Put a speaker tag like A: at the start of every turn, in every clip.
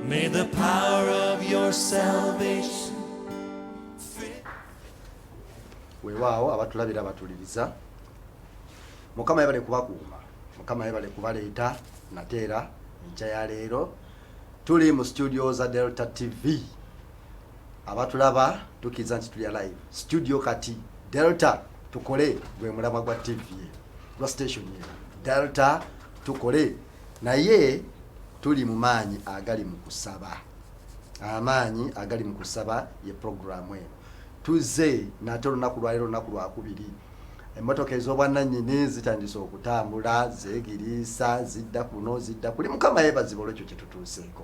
A: May the power of your salvation.
B: Weewaawo abatulabira batuliriza, Mukama yebale kubakuuma, Mukama yebale kubaleeta nate era enkya ya leero. Tuli mu studio za Delta TV. Abatulaba, tukkiriza nti tuli live studio kati. Delta Tukole gwe mulamwa gwa TV gwa station eno, Delta Tukole. Naye tuli mu Maanyi Agali mu Kusaba. Amaanyi Agali mu Kusaba ye programu eno. Tuzze nate olunaku lwaleero, olunaku lwakubiri. Emmotoka ez'obwannannyini zitandise okutambula, zeegiriisa, zidda kuno, zidda kuli. Mukama yeebazibwa olwekyo kye tutuuseeko.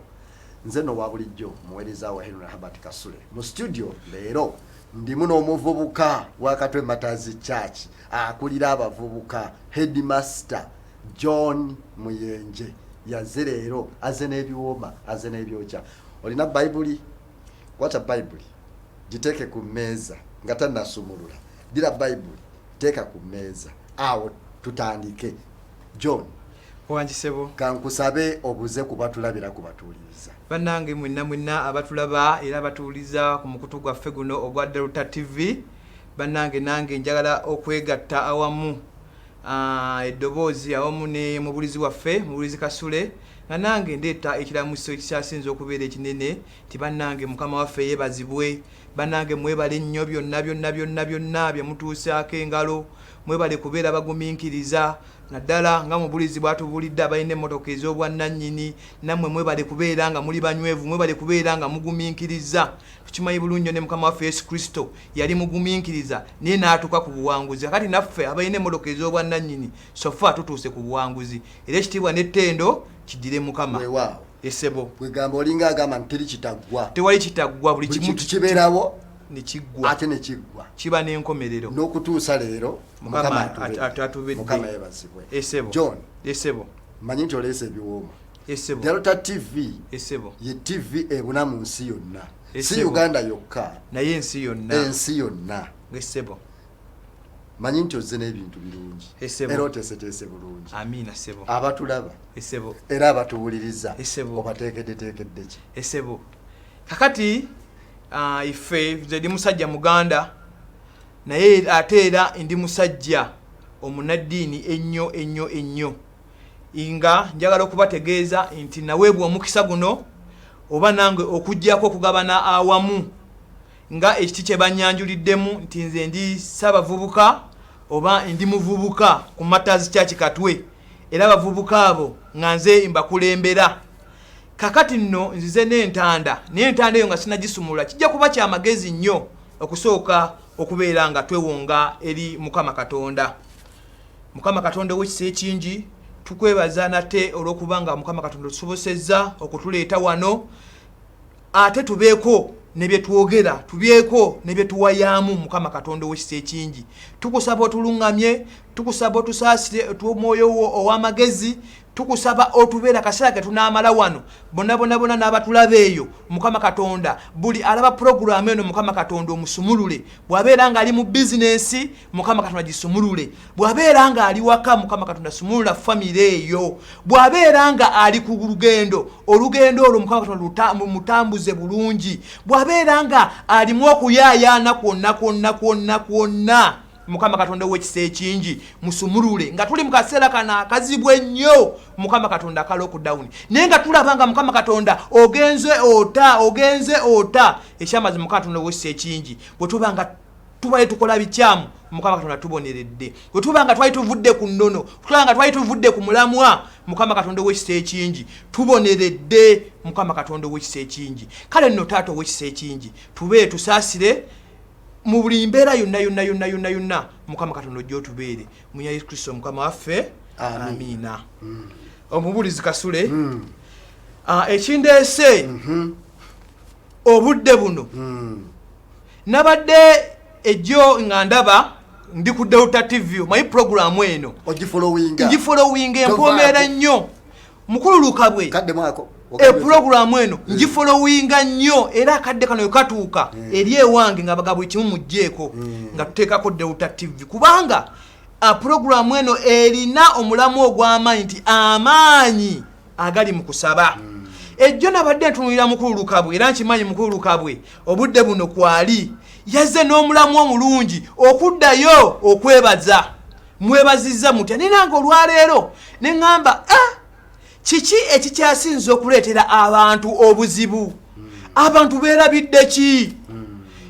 B: Nze no wa bulijjo muweereza wa Henry Herbert Kasule. Mu studio leero ndimu n'omuvubuka wa Katwe Martyrs Church, akulira abavubuka, Headmaster John Muyenje. Yaze leero, aze n'ebiwooma, aze n'ebyokya. Olina Bayibuli? Kwata Bayibuli, giteeke ku mmeeza nga tannasumulula. Dira Bayibuli, teeka ku mmeeza awo, tutandike. John.
C: Wangisebo.
B: Kankusabe obuze ku batulabira, ku batuwuliriza.
C: Bannange mwenna mwenna abatulaba era abatuwuliza ku mukutu gwaffe guno ogwa Delta TV, bannange, nange njagala okwegatta awamu eddoboozi awamu ne mubulizi waffe, Mubulizi Kasule, nga nange ndeeta ekiramuso ekikyasinza okubeera ekinene nti bannange, Mukama waffe yeebazibwe. Bannange, mwebale nnyo byonna byonna byonna byonna bye mutuusaako engalo. Mwebale kubeera bagumiikiriza, naddala nga mubulizi bw'atubuulidde, abalina emmotoka ez'obwannannyini. Nammwe mwebale kubeera nga muli banywevu, mwebale kubeera nga mugumiikiriza. Tukimanyi bulungi nnyo ne Mukama waffe Yesu Kristo yali mugumiikiriza, naye n'atuuka ku buwanguzi. Kakati naffe abalina emmotoka ez'obwannannyini, so far tutuuse ku buwanguzi, era ekitiibwa n'ettendo kiddire Mukama.
B: Weewaawo.
C: Esebo.
B: Kwegamba olinga agamba nti teri kitaggwa.
C: Tewali kitaggwa, buli
B: buli
C: kimu
B: kintu kibeerawo
C: ne kiggwa,
B: ate ne kiggwa.
C: Kiba n'enkomerero.
B: N'okutuusa leero
C: Mukama
B: Mukama atubedde.
C: Atubedde.
B: Mukama yeebazibwe.
C: Esebo.
B: John.
C: Esebo.
B: Manyi nti oleese ebiwooma.
C: Esebo.
B: Delta TV
C: Esebo.
B: ye TV ebuna mu nsi yonna, si
C: Esebo.
B: Uganda yokka,
C: naye ensi yonna.
B: Ensi yonna.
C: Esebo.
B: Manyi nti ozze n'ebintu birungi
C: Esebo.
B: era oteeseteese bulungi.
C: Amiina, sebo.
B: Abatulaba
C: Esebo.
B: era abatuwuliriza,
C: Esebo.
B: obateekeddeteekedde ki?
C: Esebo, kakati ife, nze ndi musajja muganda, naye ate era ndi musajja omunaddiini ennyo ennyo ennyo, nga njagala okubategeeza nti naweebwa omukisa guno oba nange okugjako okugabana awamu nga ekiti kye banyanjuliddemu nti nze ndi ssabavubuka oba ndi muvubuka ku Martyrs Church Katwe, era abavubuka abo nga nze mbakulembera. Kakati nno nzize n'entanda, naye entanda eyo nga sinagisumulula, kijja kuba kyamagezi nnyo okusooka okubeera nga twewonga eri Mukama Katonda. Mukama Katonda ow'ekisa ekingi, tukwebaza nate olw'okuba nga Mukama Katonda otusobosezza okutuleeta wano, ate tubeeko ne bye twogera, tubyeko ne bye tuwayaamu. Mukama Katonda ow'ekisa ekingi, tukusaba otuluŋŋamye, tukusaba otusaasire, otuwe omwoyo wo ow'amagezi, tukusaba otubeera akaseera ke tunaamala wano bonna bonna bonna n'abatulaba eyo. Mukama Katonda, buli alaba puroguramu eno, Mukama Katonda, omusumulule. Bw'abeera ng'ali mu bizinensi, Mukama Katonda, gisumulule. Bw'abeera ng'ali waka, Mukama Katonda, sumulula famire eyo. Bw'abeera nga ali ku lugendo, olugendo olwo, Mukama Katonda, mutambuze bulungi. Bw'abeera nga alimu okuyaayaana kwonna kwonna kwonna kwonna, Mukama Katonda ow'ekisa ekingi, musumulule, nga tuli mu kaseera kano akazibu ennyo, Mukama Katonda, aka lockdown, naye nga tulaba nga Mukama Katonda ogenze ota, ogenze ota ekyamazima. Mukama Katonda ow'ekisa ekingi, bwe tuba nga tubale tukola bikyamu, Mukama Katonda, tuboneredde. Bwe tuba nga twali tuvudde ku nnono, tulaba nga twali tuvudde ku mulamwa, Mukama Katonda ow'ekisa ekingi, tuboneredde. Mukama Katonda ow'ekisa ekingi, kale nno Taata ow'ekisa ekingi, tubeere, tusaasire mu buli mbeera yonna yonna yonna yonna yonna. Mukama Katonda, ojja otubeere mu Yesu Kristo Mukama waffe. Amiina. Omubuulizi Kasule, ekindeese obudde buno, nabadde ejjo nga ndaba ndi ku Delta TV, omanyi puroguramu eno.
B: Ogifollowinga.
C: Ngifollowinga, empomeera nnyo, mukulu Lukabwe.
B: Kaddemu ako.
C: Epuroguramu eno ngifollowinga nnyo, era akadde kano wekatuuka eri ewange nga baga buli kimu mugjeeko nga tuteekako Delta TV, kubanga puroguramu eno erina omulamu ogw'amaanyi nti Amaanyi Agali mu Kusaba. Ejjo nabadde ntunulira mukulu Lukabwe, era nkimanyi mukulu Lukabwe obudde buno kwali yazze n'omulamu omulungi okuddayo okwebaza. Mwebazizza mutya? Naye nange olwaleero ne ŋŋamba, kiki ekikyasinze okuleetera abantu obuzibu? Abantu beerabidde ki?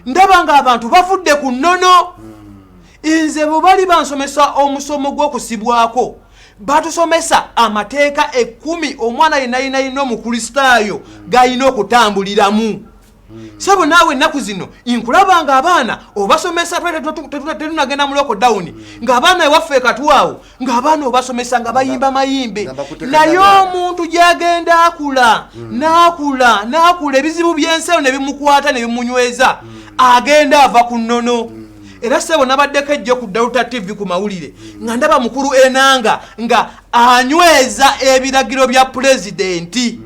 C: Ndaba ng'abantu bavudde ku nnono. Nze bwe bali bansomesa omusomo gw'okusibwako, batusomesa amateeka 10 omwana yenna yenna yenna omukristaayo g'alina okutambuliramu. Sebo naawe ennaku zino nkulaba nga abaana obasomesa, tetunagenda mu lockdown, ng'abaana ewaffe ekatwawo ng'abaana obasomesa nga bayimba mayimbe, naye omuntu gy'agenda akula n'akula n'akula, ebizibu by'ensi eyo ne bimukwata ne bimunyweza, agenda ava ku nnono. Era sebo nabaddeko ejjo ku Delta TV ku mawulire nga ndaba mukulu Enanga nga anyweza ebiragiro bya pulezidenti.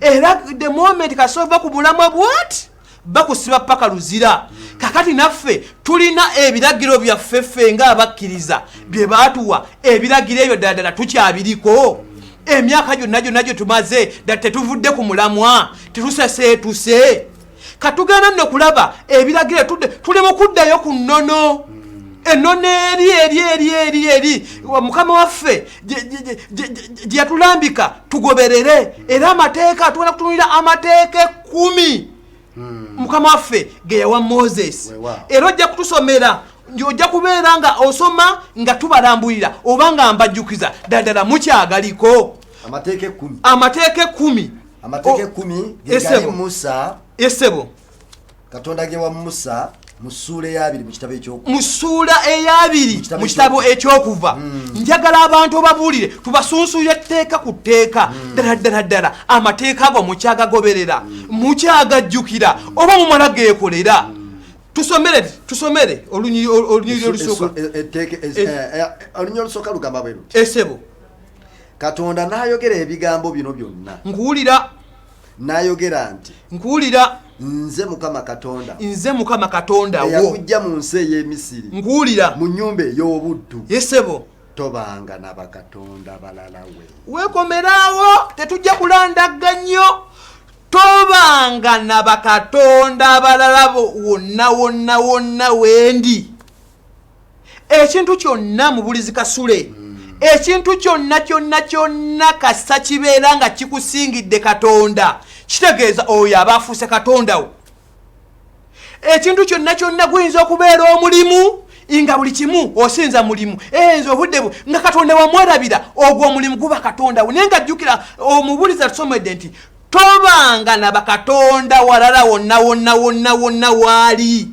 C: Era the moment kasova ku bulamwa bwati bakusiba paka Luzira. Kakati naffe tulina ebiragiro byaffe ffe ng'abakkiriza bye baatuwa. Ebiragiro ebyo ddala ddala tukyabiriko emyaka gyonna gyonna gye tumaze, ddala tetuvudde ku mulamwa, tetuseseetuse. Katugenda nno kulaba ebiragiro, tuli mu kuddayo ku nnono, ennono eri eri eri eri eri mukama waffe gye yatulambika tugoberere. Era amateeka tugenda kutunulira amateeka 10 mukama waffe ge yawa Moses. Era ojja kutusomera, ojja kubeera nga osoma nga tubalambulira oba nga mbajjukiza ddala ddala mukyagaliko
B: amateeka 10.
C: Amateeka 10.
B: Amateeka 10 gegali Musa.
C: Esebo.
B: Katonda ge wa Musa mu ssuula eyabiri mu kitabo ekyokuva.
C: Mu ssuula eyabiri mu kitabo ekyokuva. Njagala abantu obabuulire, tubasunsulire tteeka ku tteeka. Ddala ddala ddala amateeka ago mukyagagoberera, mukyagajjukira oba mumala geekolera? Tusomere, tusomere olunyiriri olusooka.
B: Olunyiriri olusooka lugamba bwe luti.
C: Esebo.
B: Katonda n'ayogera ebigambo bino byonna.
C: Nkuwulira.
B: N'ayogera nti,
C: Nkuwulira.
B: Nze Mukama Katonda.
C: Nze Mukama Katonda wo.
B: Eyakujja mu nsi ey'Emisiri.
C: Nkuwulira.
B: Mu nnyumba ey'obuddu.
C: Yesebo.
B: Tobanga na bakatonda balala we.
C: Weekomeraawo, tetujja kulandagga nnyo. Tobanga na bakatonda abalala wonna wonna wonna wendi. Ekintu kyonna mu bulizi kasule, ekintu kyonna kyonna kyonna kasa kibeera nga kikusingidde Katonda, kitegeeza oyo aba afuuse Katonda wo. Ekintu kyonna kyonna guyinza okubeera omulimu nga buli kimu osinza mulimu, enze obudde nga Katonda wamwerabira, ogwo omulimu guba Katonda wo. Naye nga jjukira omubulizi atusomedde nti tobanga na bakatonda walala wonna wonna wonna wonna waali.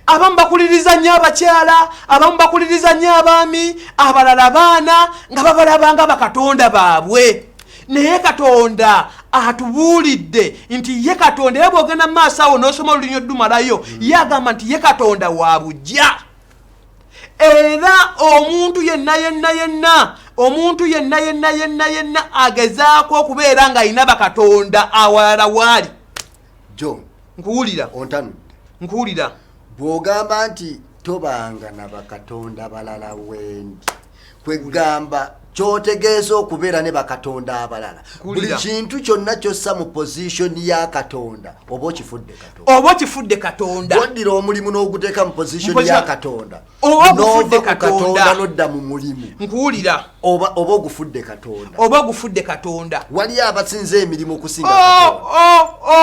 C: Abamu bakuliriza nnyo abakyala, abamu bakuliriza nnyo abaami, abalala baana nga babalabanga bakatonda baabwe. Naye Katonda atubuulidde nti ye Katonda. Era bw'ogenda mu maaso awo n'osoma olunyiriri oddumalayo, ye agamba nti ye Katonda wa buggya. Era omuntu yenna yenna yenna, omuntu yenna yenna yenna yenna agezaako okubeera ng'alina bakatonda awalala waali.
B: John.
C: Nkuwulira.
B: Ontanudde.
C: Nkuwulira.
B: Bw'ogamba nti tobanga na bakatonda balala wendi, kwegamba kyotegeeza okubeera ne bakatonda abalala, buli kintu kyonna kyossa mu position ya Katonda oba okifudde Katonda.
C: Oba okifudde Katonda.
B: Bwoddira omulimu n'oguteeka mu position ya Katonda,
C: oba ogufudde
B: n'ova ku Katonda n'odda mu mulimu.
C: Nkuwulira.
B: Oba ogufudde Katonda.
C: Oba ogufudde Katonda.
B: Waliyo abasinza emirimu okusinga
C: Katonda.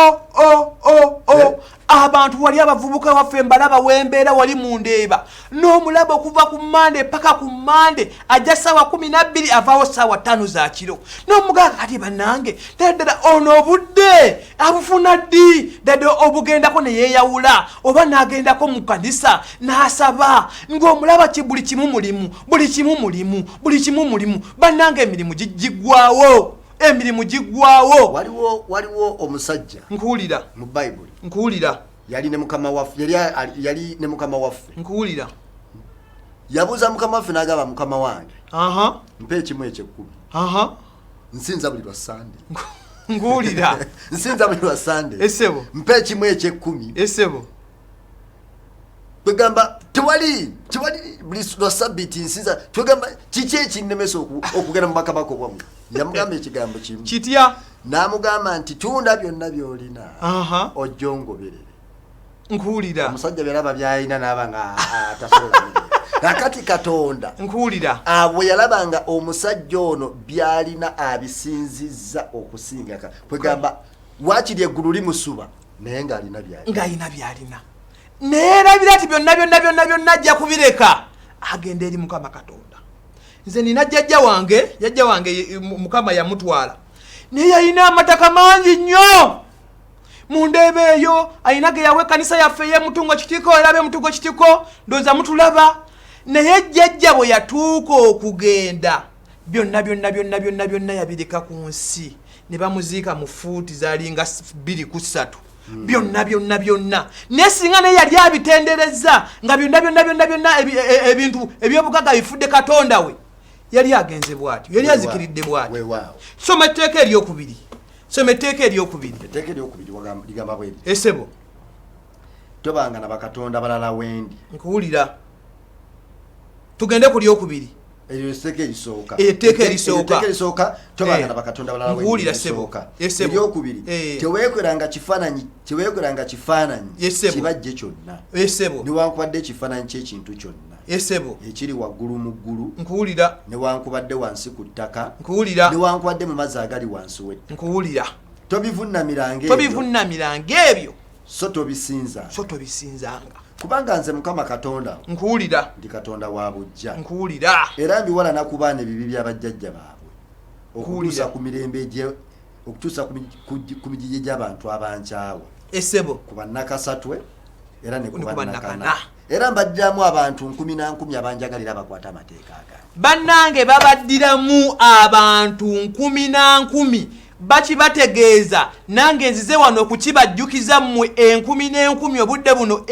B: Eh?
C: Abantu wali abavubuka waffe mbalaba wembeera wali mu Ndeeba, n'omulaba okuva ku Mande paka ku Mande, ajja ssaawa 12 avaawo ssaawa 5 za kiro. N'omugamba kati bannange ddala ddala ono obudde abufuna ddi ddala obugendako ne yeeyawula oba n'agendako mu kanisa n'asaba, ng'omulaba ki buli kimu mulimu, buli kimu mulimu, buli kimu mulimu. Bannange emirimu giggwawo, emirimu giggwawo.
B: Waliwo omusajja.
C: Nkuwulira.
B: Mu Bayibuli.
C: Nkuwulira.
B: Yali ne mukama waffe, yali ne mukama waffe.
C: Nkuwulira.
B: Yabuuza mukama waffe n'agamba, mukama wange, mpa ekimu ekyekkumi. Nsinza buli lwa Sande.
C: Nkuwulira.
B: Nsinza buli lwa Sande.
C: Esebo.
B: Mpa ekimu ekyekkumi.
C: Esebo.
B: Kwegamba tewali buli lwa Sabiti nsinza. Twegamba kiki ekinnemesa okugenda mu bakabaka obwammwe? Yamugamba ekigambo kimu.
C: Kitya?
B: N'amugamba nti tunda byonna by'olina ojja ongoberere.
C: Nkuwulira.
B: Omusajja byalaba byalina n'aba nga tasobola. Kakati Katonda
C: nkuwulira
B: bwe yalaba nga omusajja ono byalina abisinzizza okusinga, kwegamba waakiri eggulu limusuba naye ng'alina byalina,
C: ng'alina byalina, neerabira nti byonna byonna byonna byonna ajja kubireka agenda eri Mukama Katonda. Nze nina jjajja wange, jjajja wange Mukama yamutwala, naye yalina amataka mangi nnyo mu ndeeba eyo, alina ge yawa ekkanisa yaffe ey'Emutungo Kitiko, era ab'Emutungo Kitiko ndowooza mutulaba. Naye jjajja bwe yatuuka okugenda, byonna byonna byonna byonna byonna yabireka ku nsi, ne bamuziika mu fuuti zalinga 2 ku 3, byonna byonna byonna. Naye singa naye yali abitendereza nga byonna byonna byonna byonna ebintu ebyobugagga bifudde katonda we, yali agenze bw'atyo, yali azikiridde bw'atyo. Soma etteeka eryokubiri, soma etteeka eryokubiri.
B: Etteeka eryokubiri ligamba bweri:
C: Esebo.
B: Tobanga na bakatonda balala wendi.
C: Nkuwulira, tugende ku lyokubiri.
B: Eryo etteeka erisooka.
C: Etteeka erisooka.
B: Etteeka erisooka, tobanga na bakatonda balala wendi.
C: Nkuwulira, ssebo.
B: Erisooka.
C: Yes, ssebo.
B: Eryokubiri, teweekweranga kifaananyi
C: Yes, ssebo.
B: kibajje kyonna,
C: Esebo.
B: newankubadde ekifaananyi ky'ekintu kyonna
C: Esebo.
B: ekiri waggulu mu ggulu,
C: Nkuwulira.
B: newankubadde wansi ku ttaka,
C: Nkuwulira.
B: newankubadde mu mazzi agali wansi w'ettaka.
C: Nkuwulira.
B: Tobivunamiranga ebyo,
C: Tobivunamiranga ebyo,
B: so tobisinzanga,
C: so tobisinzanga,
B: kubanga nze Mukama Katonda
C: Nkuwulira.
B: ndi Katonda wa bujja,
C: Nkuwulira.
B: era mbiwalana ku baana ebibi by'abajjajja baabwe okutuusa
C: Nkuwulira.
B: ku mirembe okutuusa ku migigi gy'abantu abankyawa,
C: Esebo.
B: ku bannakasatwe era ne ku
C: Ne ku
B: bannakana.
C: bannakana.
B: Era mbaddiramu abantu nkumi na nkumi abanjagalira, abakwata amateeka gange.
C: Bannange, babaddiramu abantu nkumi na nkumi, bakibategeeza. Nange nzize wano okukibajjukiza mmwe enkumi n'enkumi obudde buno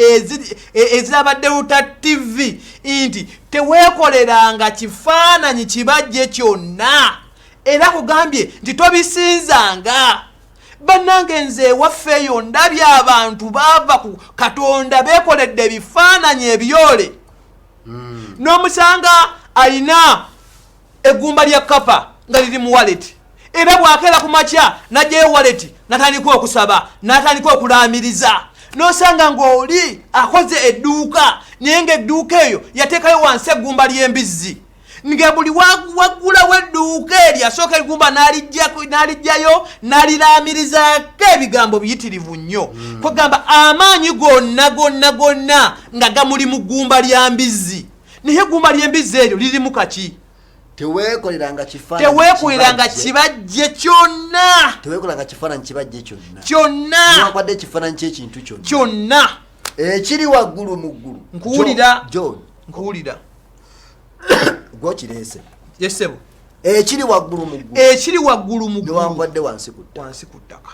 C: eziraba Delta TV nti teweekoleranga kifaananyi kibajje kyonna, era kugambye nti tobisinzanga. Bannange, nze ewaffe eyo ndabye abantu baava ku Katonda, beekoledde ebifaananyi ebyole, n'omusanga alina eggumba lya kapa nga liri mu wallet, era bw'akeera ku makya n'ajjayo wallet n'atandika okusaba, n'atandika okulaamiriza. N'osanga ng'oli akoze edduuka, naye ng'edduuka eyo yateekayo wansi eggumba ly'embizzi, nga buli waggulawo edduuka eryo asooka eggumba n'alijjayo n'aliraamirizaako ebigambo biyitirivu nnyo. Kwegamba amaanyi gonna gonna gonna nga gamuli mu ggumba lya mbizzi, naye eggumba ly'embizzi eryo lirimu kaki?
B: Teweekoleranga kifaananyi
C: Teweekoleranga
B: kibajje.
C: kibajje kyonna.
B: Teweekoleranga kifaananyi kibajje kyonna,
C: Kyonna.
B: newankubadde ekifaananyi ky'ekintu kyonna
C: Kyonna.
B: ekiri waggulu mu ggulu.
C: Nkuwulira.
B: John.
C: Nkuwulira.
B: Gwokireese.
C: Yesebo.
B: Ekiri waggulu mu ggulu,
C: Ekiri waggulu mu ggulu,
B: newankubadde wansi ku ttaka.
C: Wansi ku ttaka.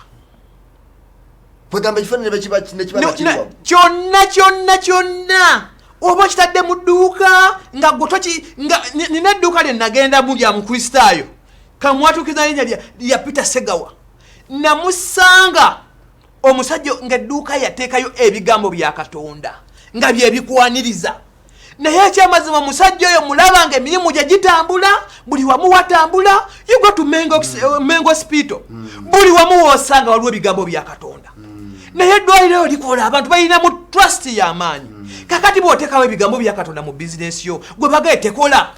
B: Kwegamba ekifaananyi ne kiba nga kiri waggulu.
C: Kyonna kyonna kyonna, oba okitadde mu dduuka nga gwe toki nga nina edduuka lye nagendamu lya Mukristaayo, kamwatuukiza linnya lya Peter Segawa. Namusanga omusajja ng'edduuka yateekayo ebigambo bya Katonda nga byebikwaniriza, naye ekyamazima omusajja oyo mulaba nga emirimu gye gitambula, buli wamu watambula. You go to Mengo Hospital, buli wamu woosanga waliwo ebigambo bya Katonda, naye eddwaliro eyo likola, abantu balina mu trust y'amaanyi. Kakati bw'oteekawo ebigambo bya Katonda mu bizinesi yo, gwe bagaye tekola.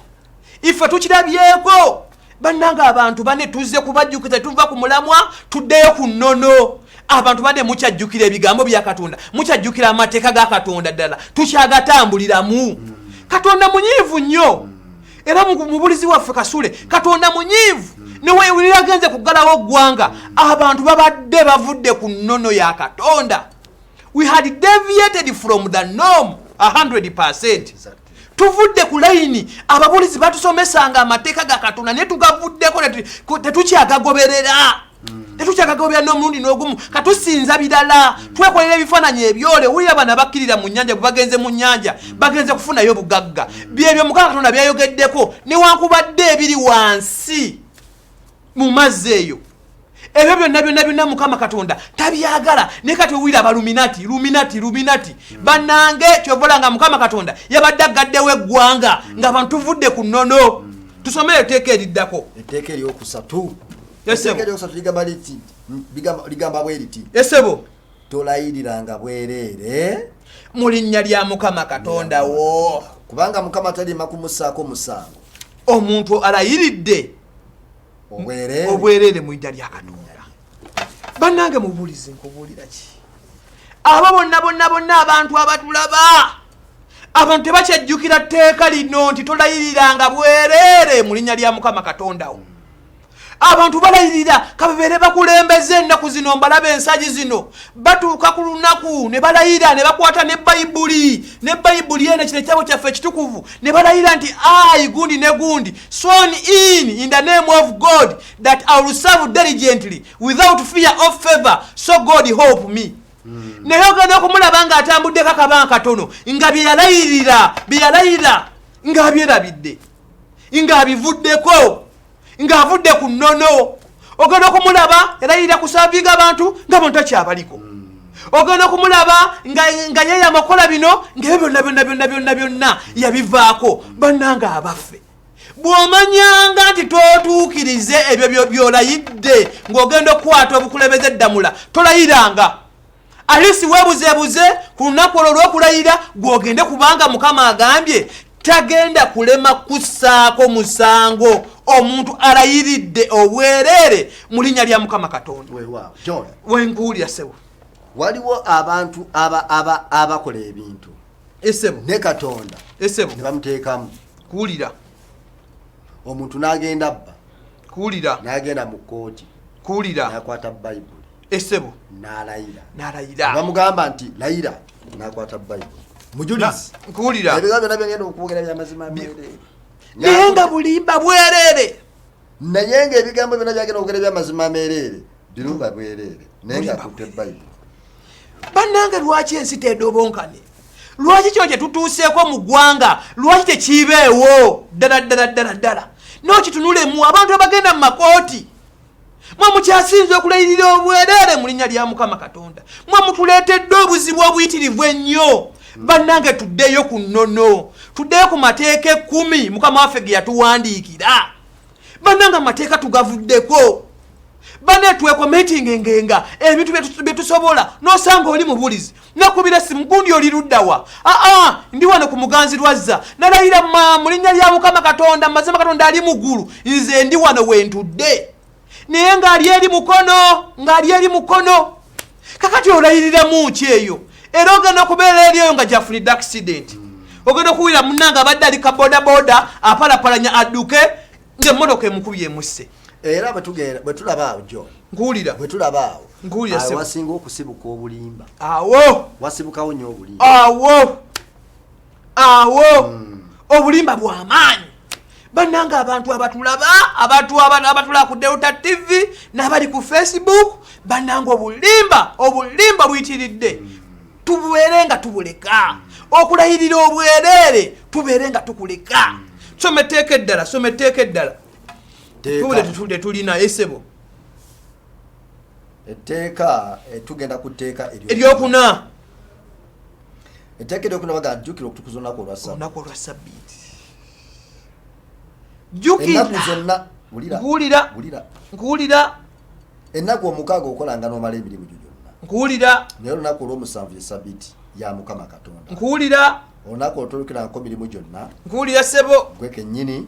C: Ife tukirabyeko, bannange, abantu bane tuzze kubajjukiza, tuva ku mulamwa tuddeyo ku nnono. Abantu bane mukyajjukira ebigambo bya Katonda, mukyajjukira amateeka ga Katonda, ddala tukyagatambuliramu? Katonda munyiivu nnyo, era mubulizi waffe Kasule, Katonda munyiivu newewulira agenze kuggalawo ggwanga. Abantu babadde bavudde ku nnono ya Katonda. We had deviated from the norm 100. Tuvudde ku layini. Ababulizi batusomesanga amateeka ga Katonda, naye tugavuddeko, tetukyagagoberera, tetukyagagoberera n'omulundi n'ogumu. Katusinza birala, twekolera ebifaananyi ebyole. Wulira bana bakkirira mu nnyanja, bwe bagenze mu nnyanja bagenze kufunayo bugagga. Byebyo Mukama Katonda byayogeddeko, newankubadde ebiri wansi mu mazzi eyo, ebyo byonna byonna byonna Mukama Katonda tabyagala. Naye kati owulira abaluminati, luminati, luminati. Bannange, kyovola nga Mukama Katonda yabadde agaddewo eggwanga ng'abantu tuvudde ku nnono. Tusomere etteeka eriddako.
B: Etteeka eryokusatu. Etteeka eryokusatu ligamba liti, ligamba bwe liti.
C: Esebo.
B: Tolayiriranga bwereere
C: mu linnya lya Mukama Katonda wo,
B: kubanga Mukama talima kumussaako musango
C: omuntu alayiridde obwereere mu linnya lya Katonda. Bannange mubuulize, nkubuulira ki? Abo bonna bonna bonna abantu abatulaba, abantu tebakyajjukira tteeka lino nti tolayiriranga bwereere mu linnya lya Mukama Katonda wo. Abantu balayirira, kababeere bakulembeze ennaku zino, mbalaba ensagi zino, batuuka ku lunaku ne balayira ne bakwata ne Bayibuli, ne Bayibuli eno, kino ekitabo kyaffe ekitukuvu, ne balayira nti I gundi ne gundi sworn in the name of God that I will serve diligently without fear of favor, so God help me. Naye ogenda okumulaba ng'atambuddeko akabanga katono, nga bye yalayira ng'abyerabidde, ng'abivuddeko, ng'avudde ku nnono. Ogenda okumulaba yalayirira kuservinga abantu, nga bantu takyabaliko. Ogenda okumulaba nga yeeyama okukola bino, ngaebyo byonna byonna byonna byonna byonna yabivaako. Bannanga abaffe, bw'omanyanga nti tootuukirize ebyo by'olayidde ng'ogenda okukwata obukulembeze eddamula, tolayiranga. Alisi weebuzeebuze ku lunaku olwo olw'okulayira gw'ogende, kubanga Mukama agambye tagenda kulema kussaako musango omuntu alayiridde obwereere mu linnya lya Mukama Katonda.
B: Weewaawo, John.
C: Wenkuwulira, ssebo.
B: Waliwo abantu abakola ebintu
C: Esebo.
B: ne Katonda
C: Esebo.
B: ne bamuteekamu.
C: Kuwulira.
B: Omuntu n'agenda bba,
C: Kuwulira.
B: n'agenda mu kkooti,
C: Kuwulira.
B: n'akwata Bayibuli,
C: Esebo.
B: n'alayira.
C: N'alayira.
B: Bamugamba nti layira, n'akwata Bayibuli, mujulizi.
C: Nkuwulira.
B: Ebigambo byonna byengenda okwogera byamazima meereere.
C: Naye nga bulimba bwereere.
B: Naye nga ebigambo byonna byagenda okwogera byamazima meereere, birumba bwereere, naye nga akutte Bayibuli.
C: Bannange, lwaki ensi tedobonkane? Lwaki kino kyetutuuseeko mu ggwanga, lwaki tekiibeewo ddala ddala ddala ddala? Nokitunulemu, abantu abagenda mu makooti, mwe mukyasinza okulayirira obwereere mu linnya lya Mukama Katonda. Mwe mutuleetedde obuzibu obuyitirivu ennyo. Bannange, tuddeyo ku nnono, tuddeyo ku mateeka 10 Mukama waffe ge yatuwandiikira. Bannange, amateeka tugavuddeko. Banne, twecommittingenga ebintu byetusobola. Nosanga oli mubulizi, nakubira simu, gundi oli luddawa? Aa, ndi wano ku Muganzi Lwazza, nalayira mu linnya lya Mukama Katonda, mazima Katonda ali mu ggulu, nze ndi wano wentudde. Naye ng'ali eri Mukono, ng'ali eri Mukono. Kakati olayiriramu ki eyo? Era ogenda okubeera eri eyo nga gyafunidde accident. Ogenda okuwulira munnange abadde ali kabodaboda apalapalanya adduke, ng'emmotoka emukubye emusse.
B: Era bwe tulaba awo, John,
C: Nkuwulira.
B: bwe tulaba awo,
C: Nkuwulira,
B: awo
C: ssebo.
B: wasinga okusibuka obulimba.
C: Awo.
B: Wasibukawo nnyo obulimba.
C: Awo obulimba bw'amaanyi. Bannange, abantu abatulaba, abantu abatulaba ku Delta TV n'abali ku Facebook, bannange, obulimba buyitiridde. Tubeere nga tubuleka okulayirira obwereere, tubeere nga tukuleka. Soma etteeka eddala, soma etteeka eddala.
B: Tteeka.
C: Tubule tetulina, esebo.
B: Etteeka, tugenda ku tteeka
C: eryokuna.
B: Etteeka eryokuna baga, jjukira okutukuza olunaku olwa Sabbiiti.
C: Olunaku olwa Sabbiiti, jjukira.
B: Ennaku zonna, wulira.
C: Nkuwulira.
B: Wulira.
C: Nkuwulira.
B: Ennaku 6 okolanga n'omala emirimu gyo gyonna,
C: Nkuwulira.
B: naye olunaku olw'omusanvu ye Sabbiiti ya Mukama Katonda.
C: Nkuwulira.
B: Olunaku olutolukirangako mirimu gyonna.
C: Nkuwulira, ssebo.
B: Gwe kennyini,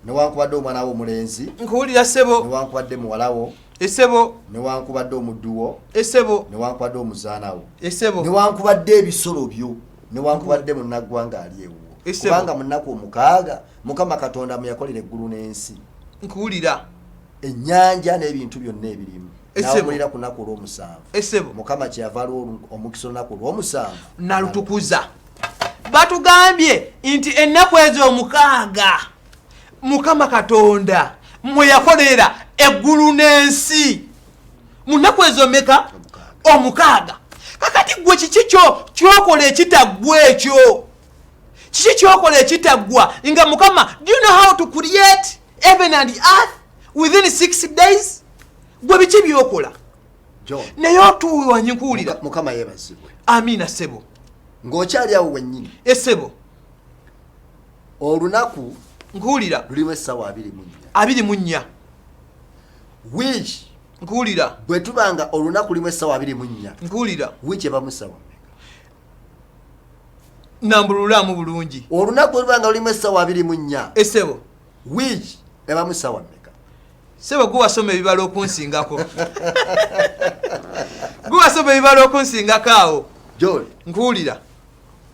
B: newankubadde omwana wo omulenzi,
C: Nkuwulira, ssebo.
B: newankubadde muwala wo,
C: Esebo.
B: newankubadde omuddu wo,
C: Esebo.
B: newankubadde omuzaana wo,
C: Esebo.
B: newankubadde ebisolo byo, newankubadde munnaggwanga ali ewuwo.
C: Esebo.
B: Kubanga mu nnaku 6 Mukama Katonda mwe yakolera eggulu n'ensi,
C: Nkuwulira.
B: ennyanja n'ebintu byonna ebirimu,
C: Esebo.
B: nawumulira ku lunaku olw'omusanvu.
C: Esebo.
B: Mukama kyeyava aliwo omukisa olunaku olw'omusanvu
C: nalutukuza. Batugambye nti ennaku ezo 6 Mukama Katonda mwe yakolera eggulu n'ensi, mu nnaku ezo meka? 6. Kakati gwe kiki kyo kyokola ekitaggwa ekyo? Kiki kyokola ekitaggwa nga Mukama, do you know how to create heaven and earth within 6 days? Gwe biki byokola?
B: John.
C: Naye otuwanyi. Nkuwulira.
B: Mukama yeebazibwe.
C: Amiina, ssebo.
B: Ng'okyali awo wennyini,
C: Esebo.
B: olunaku
C: Nkuwulira.
B: lulimu essaawa 24.
C: 24.
B: Wiiki
C: Nkuwulira.
B: Bwe tuba nga olunaku lulimu essaawa 24,
C: Nkuwulira.
B: wiiki ebamu essaawa mmeka?
C: Nambululaamu bulungi.
B: Olunaku luba nga lulimu essaawa 24,
C: Esebo.
B: wiiki ebamu essaawa mmeka?
C: Sebo, gwe wasoma ebibalo okunsingako, gwe wasoma ebibalo okunsingako awo.
B: John.
C: Nkuwulira.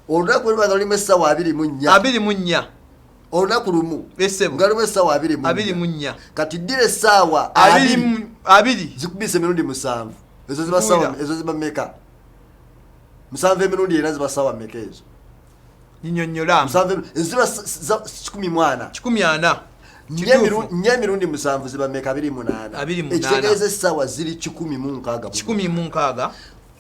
B: Olunaku luba nga lulimu essaawa 24,
C: 24.
B: Olunaku lumu
C: Esebo.
B: nga lulimu essaawa 24,
C: 24.
B: Kati ddira essaawa
C: abiri
B: 20
C: 20.
B: Zikubisa emirundi 7, ezo ziba ssaawa
C: Nkuwulira.
B: ezo ziba mmeka? 7 emirundi 4 ziba ssaawa mmeka ezo?
C: Nyinyonnyolaamu.
B: 7 ezo ziba 140.
C: 140.
B: Nnyo emirundi 7 ziba mmeka? 28.
C: 28.
B: Ekitegeeza essaawa ziri 168.
C: 160.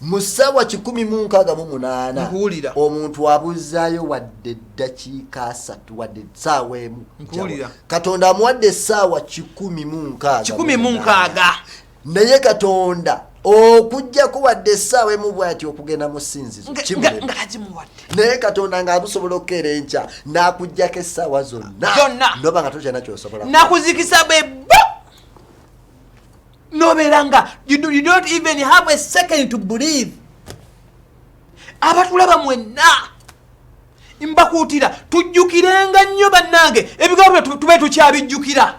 B: Mu ssaawa 168,
C: Nkuwulira.
B: omuntu abuzaayo wadde eddakiika 30, wadde essaawa 1.
C: Nkuwulira.
B: Katonda amuwadde essaawa 168.
C: 160.
B: Naye Katonda okugjako wadde essaawa 1 bw'ati okugenda mu ssinzizo kimulema.
C: Nga tagimuwadde.
B: Naye Katonda ng'abusobola okukeera enkya n'akuggyako essaawa zonna,
C: Zonna.
B: noba nga tokyalina kyosobola.
C: Nakuzikisa bwebbo nobeera nga you don't even have a second to breathe. Abatulaba mwenna, mbakuutira tujjukirenga nnyo bannange ebigambo bino, tube tukyabijjukira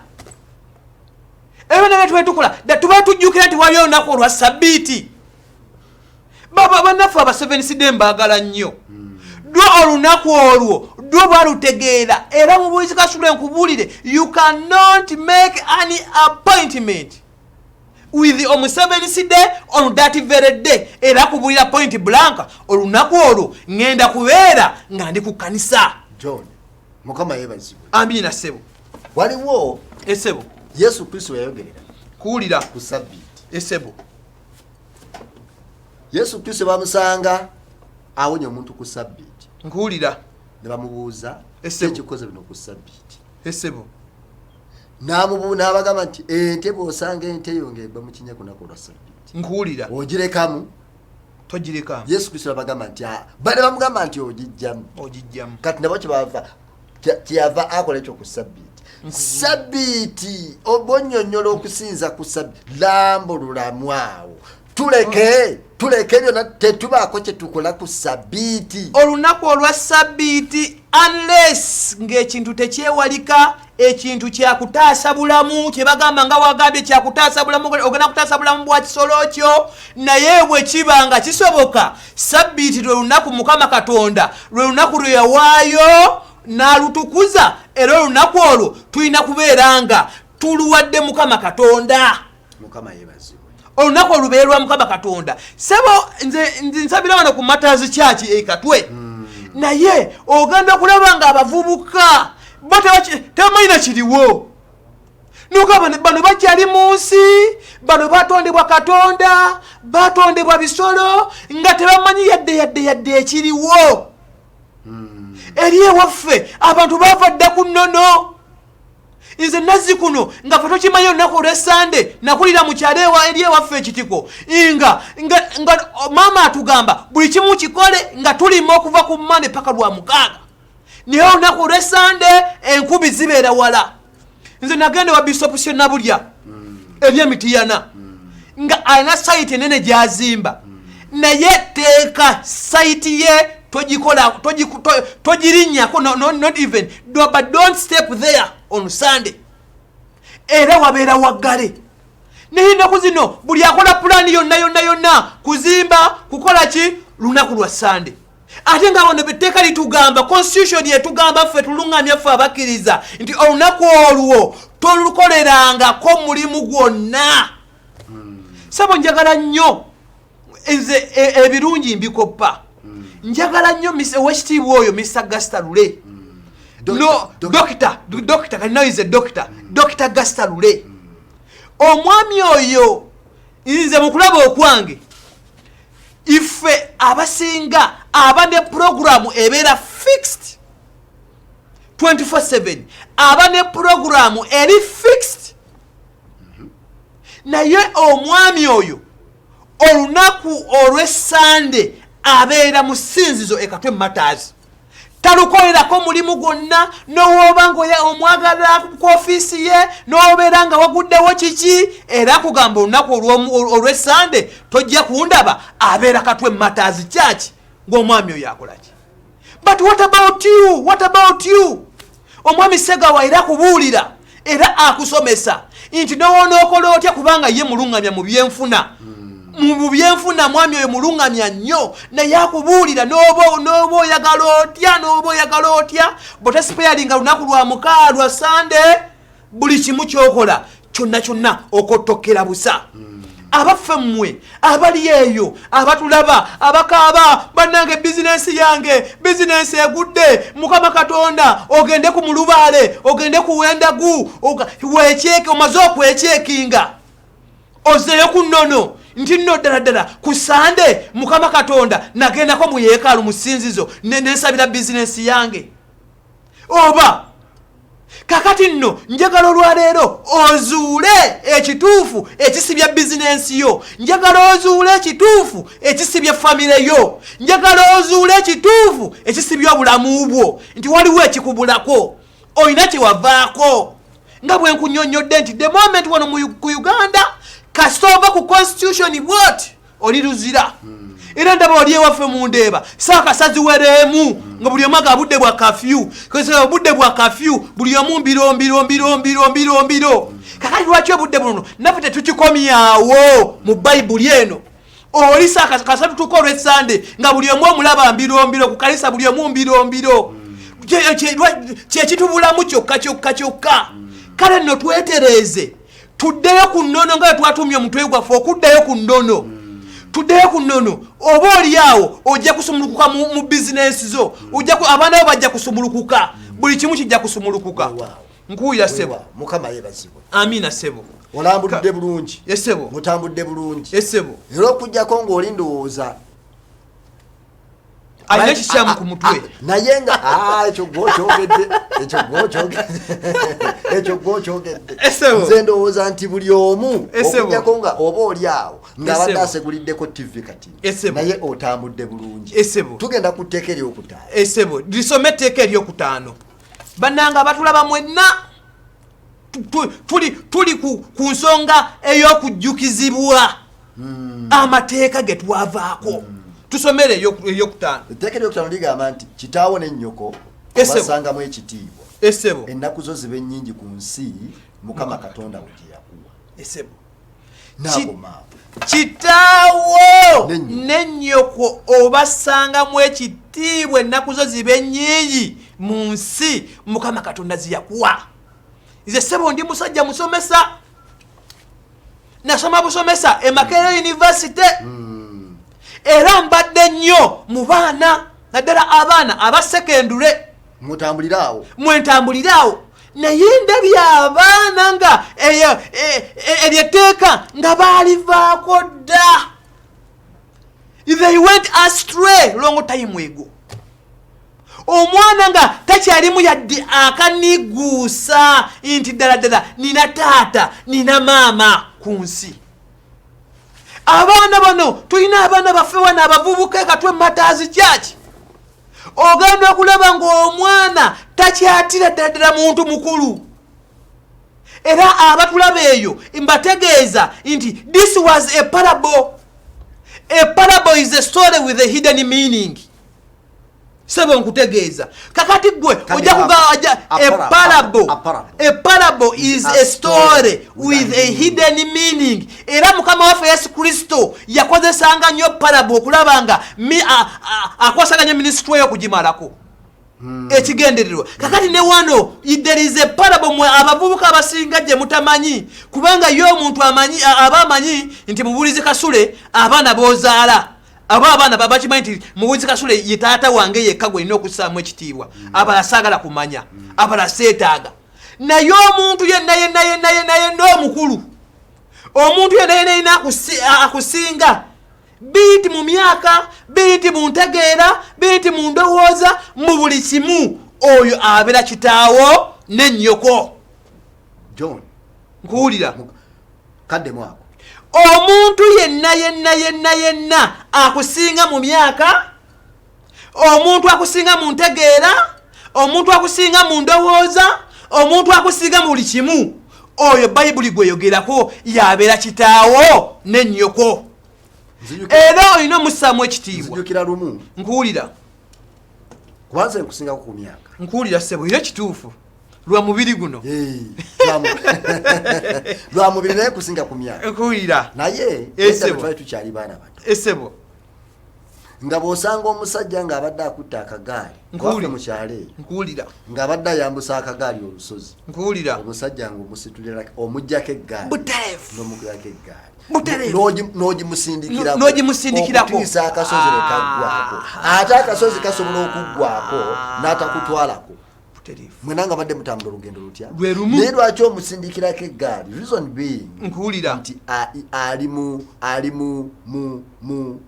C: ebyo nabye tube tukola da tube tujjukira nti waliyo olunaku olwa Sabbiiti. Bannaffe aba Seventh Day mbaagala nnyo. Dwo olunaku olwo dwo balutegeera, era mu bulizi kasule nkubuulire, you cannot make any appointment with omu Seventh Day on that very day. Era kubuulira point blank, olunaku olwo ŋŋenda kubeera nga ndi ku kkanisa.
B: John, Mukama yeebazibwe.
C: Amiina, ssebo.
B: Waliwo
C: Esebo.
B: Yesu Kristo yayogerera
C: Kuwulira.
B: ku Sabbiiti.
C: Esebo.
B: Yesu Kristo bamusanga awonya omuntu ku Sabbiiti.
C: Nkuwulira.
B: Ne bamubuuza,
C: Esebo.
B: ekikoze bino ku Sabbiiti?
C: Esebo.
B: N'abagamba nti ente, bw'osanga ente yo ng'egwa mu kinnya ku lunaku olwa Sabbiiti,
C: Nkuwulira.
B: ogirekamu?
C: Togirekamu.
B: Yesu Kristo abagamba nti, "Ah," bane bamugamba nti ogijjamu.
C: Ogijjamu.
B: Kati nabo kyebava kyeyava akola ekyo ku Sabbiiti. Sabbiiti obonyonyola okusinza ku Sabbiiti, lambululamu awo, tuleke byonna, tetubaako kyetukola ku Sabbiiti.
C: Olunaku olwa Sabbiiti, unless ng'ekintu tekyewalika, ekintu kyakutaasa bulamu, kyebagamba nga wagambye kyakutaasa bulamu, ogenda kutaasa bulamu bwa kisolo kyo. Naye bwe kiba nga kisoboka, Sabbiiti lwe lunaku Mukama Katonda lwe lunaku lwe yawaayo n'alutukuza, era olunaku olwo tulina kubeera nga tuluwadde Mukama Katonda.
B: Mukama yeebazibwe.
C: Olunaku olubeere lwa Mukama Katonda. Sebo, nze nsabira wano ku Martyrs Church ekatwe, naye ogenda okulaba nga abavubuka bo tebamanyina kiriwo. Nogamba bano bakyali mu nsi, bano batondebwa Katonda, batondebwa bisolo, nga tebamanyi yadde yadde yadde ekiriwo. Eri ewaffe abantu bava dda ku nnono. Nze nazzi kuno nga fe tokimanyi olunaku olwesande, nakulira mu kyalo eri ewaffe ekitiko, nga maama atugamba buli kimu kikole nga tulima okuva ku Mande paka lwa mukaaga, naye olunaku olwesande enkubi zibeera wala. Nze nagenda wa Bishop Senabulya eri Emitiyana, nga alina site enene gyazimba, naye teeka site ye togikola, togirinnyako, no, not even do, but don't step there on Sunday. Era wabeera waggale. Naye ennaku zino buli akola pulaani yonna yonna yonna, kuzimba, kukola ki, lunaku lwa Sande. Ate nga wano etteeka litugamba, constitution etugamba ffe, tuluŋŋamya ffe abakkiriza nti olunaku olwo tolukolerangako mulimu gwonna. Sabo, njagala nnyo nze ebirungi mbikoppa. Njagala nnyo owekitiibwa oyo Mr Gasta Lule. No, doctor, doctor, kati now is a doctor, Dr Gasta Lule. Omwami oyo nze mu kulaba okwange, ife abasinga aba ne puroguramu ebeera fixed 24/7, aba ne puroguramu eri fixed, naye omwami oyo olunaku olw'essande abeera mu ssinzizo ekatwe Martyrs. Talukolerako mulimu gwonna. Nowooba nga omwagala ku ofiisi ye, n'obeera nga waguddewo kiki, era akugamba olunaku olw'Essande tojja kundaba. Abeera Katwe Martyrs Church. Ng'omwami oyo akolaki? But what about you? What about you? Omwami Segawa era akubuulira era akusomesa nti nowonookola otya, kubanga ye muluŋŋamya mu byenfuna. Mu byenfuna mwami oyo muluŋŋamya nnyo, naye akubuulira n'oba oyagala otya, n'oba oyagala otya, bwotasipeyalinga lunaku lwa mukaa lwa Sande, buli kimu kyokola kyonna kyonna okotokera busa. Abaffe mmwe abali eyo abatulaba, abakaaba, bannange bizinensi yange, bizinensi egudde, Mukama Katonda, ogende ku mulubaale, ogende ku wendagu, wekyeke, omaze okwekyekinga, ozeeyo ku nnono nti nno ddala ddala ku Sande Mukama Katonda nagendako mu yeekaalu, mu ssinzizo, nensabira bizinensi yange oba. Kakati nno njagala olwaleero ozuule ekituufu ekisibya bizinensi yo, njagala ozuule ekituufu ekisibya famire yo, njagala ozuule ekituufu ekisibya obulamu bwo, nti waliwo ekikubulako, olina kyewavaako. Nga bwe nkunyonyodde nti the moment wano ku Uganda kasita ova ku constitution bwot oli luzira. Era ndaba oli ewaffe mundeeba saakasaziwereemu nga buli omu aga budde bwa kafyu, obudde bwa kafyu, buli omu mbiro mbiro mbiro mbiro mbiro mbiro. Kakati lwaki obudde buno naffe tetukikomyawo mu Bayibuli eno? Oli saakasatutuka olwesande nga buli omu omulaba mbiro mbiro ku kanisa, buli omu mbiro mbiro. Kyekitubulamu kyokka kyokka kyokka. Kale nno twetereeze, tuddeyo ku nnono nga bwe twatumye omutwe gwaffe okuddayo ku nnono. Tuddeyo ku nnono, oba oli awo ojja kusumulukuka mu bizinensi zo, abaana bo bajja kusumulukuka, buli kimu kijja kusumulukuka. Nkuwulira, ssebo.
B: Mukama yebazibwe.
C: Amiina, ssebo.
B: Olambuludde bulungi.
C: Essebo.
B: Mutambudde bulungi.
C: Essebo.
B: Era okugjako ng'oli ndowooza
C: alina ekikyamu ku mutwe.
B: Naye nga ekyo gwokyogedde, ekyo gwokyogedde, ekyo gwokyogedde. Nze ndowooza nti buli omu, okugjako nga oba oli awo ng'abadde aseguliddeko TV kati, naye otambudde bulungi. Tugenda ku tteeka eryokutaano.
C: Esebo, lisome etteeka eryokutaano. Bannanga abatulaba mwenna, tuli ku nsonga ey'okujjukizibwa amateeka ge twavaako. Tusomere eryokutaano.
B: Etteeka eryokutaano ligamba nti kitaawo ne nnyoko obasangamu ekitiibwa, ennaku zo zibe nnyingi ku nsi Mukama Katonda we gye yakuwa.
C: Esebo.
B: Naago maago.
C: Kitaawo nennyoko obasangamu ekitiibwa, ennaku zo zibe nnyingi mu nsi Mukama Katonda ziyakuwa. Nze ssebo ndi musajja musomesa, nasoma busomesa e Makerere University. Era mbadde nnyo mu baana, naddala abaana aba sekendule.
B: Mutambulire awo.
C: Mwentambulire awo, naye ndabye abaana nga eryo etteeka nga baalivaako dda. They went astray long time ago. Omwana nga takyalimu yadde akaniguusa nti ddala ddala nina taata, nina maama ku nsi. Abaana bano, tulina abaana baffe wano abavubuka e Katwe Martyrs Church, ogenda okulaba ng'omwana takyatira ddala ddala muntu mukulu. Era abatulaba eyo mbategeeza nti this was a parable. A parable is a story with a hidden meaning. Sebo, nkutegeeza kakati gwe ojja kuga a parable, a parable is a story with a hidden meaning. Era Mukama waffe Yesu Kristo yakozesanga nnyo parable okulaba nga akwasaganya ministry eyo okugimalako ekigendererwa. Kakati ne wano there is a parable mwe abavubuka abasinga gye mutamanyi, kubanga ye omuntu amanyi, aba amanyi nti Mubulizi Kasule abaana bozaala aba abaana bakimanyi nti Mubulizi Kasule ye taata wange yekka gwelina okussaamu ekitiibwa, abalala saagala kumanya, abalala seetaaga. Naye omuntu yenna yenna yenna yenna yenna omukulu, omuntu yenna yenna yenna akusinga biiti mu myaka, biiti mu ntegeera, biiti mu ndowooza, mu buli kimu, oyo abeera kitaawo nennyoko.
B: John.
C: Nkuwulira.
B: Kaddemu ako.
C: Omuntu yenna yenna yenna yenna akusinga mu myaka, Omuntu akusinga mu ntegeera, omuntu akusinga mu ndowooza, omuntu akusinga mu buli kimu, oyo Bayibuli gweyogerako yabeera kitaawo ne nnyoko. Era olina omussaamu ekitiibwa.
B: Nzijukira lumu.
C: Nkuwulira.
B: Kubanze nkusingako ku myaka.
C: Nkuwulira ssebo, era kituufu lwa mubiri guno.
B: Lwa mubiri, naye kusinga ku myaka.
C: Nkuwulira.
B: Naye twali tukyali baana bato.
C: Essebo.
B: Nga bw'osanga omusajja ng'abadde akutte akagaali waffe mu kyalo eyo.
C: Nkuwulira.
B: Ng'abadde ayambusa akagaali olusozi.
C: Nkuwulira.
B: Omusajja ng'omusitulira, omuggyako eggaali.
C: Butereevu.
B: N'omuggyako eggaali.
C: Butereevu.
B: N'ogimusindikirako.
C: N'ogimusindikirako.
B: Okutuusa akasozi lwe kaggwako. Ate akasozi kasobola okuggwako n'atakutwalako. Mwena nga badde mutambula olugendo lutya?
C: Lwe lumu.
B: Naye lwaki omusindikirako eggaali? Reason being,
C: Nkuwulira.
B: nti ali mu ali mu mu mu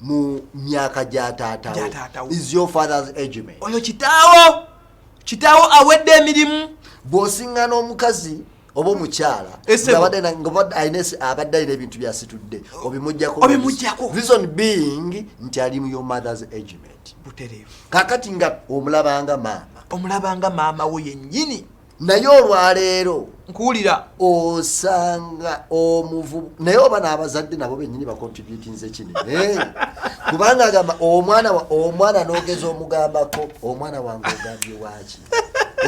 B: mu myaka gya taatawo.
C: Gya taatawo.
B: Is your father's age mate.
C: Oyo kitaawo, kitaawo awedde emirimu.
B: Bw'osiŋŋana omukazi oba omukyala
C: Esebo.
B: ng'abadde alina ebintu byasitudde, obimuggyako.
C: Obimuggyako.
B: Reason being nti ali mu your mother's age mate.
C: Butereevu.
B: Kakati nga omulabanga maama.
C: Omulabanga maama wo yennyini.
B: Naye olwaleero
C: Nkuwulira.
B: osanga omuvubu, naye oba n'abazadde nabo bennyini bacontributinze kinene, kubanga agamba omwana omwana n'ogeza omugambako, omwana wange ogambye waaki,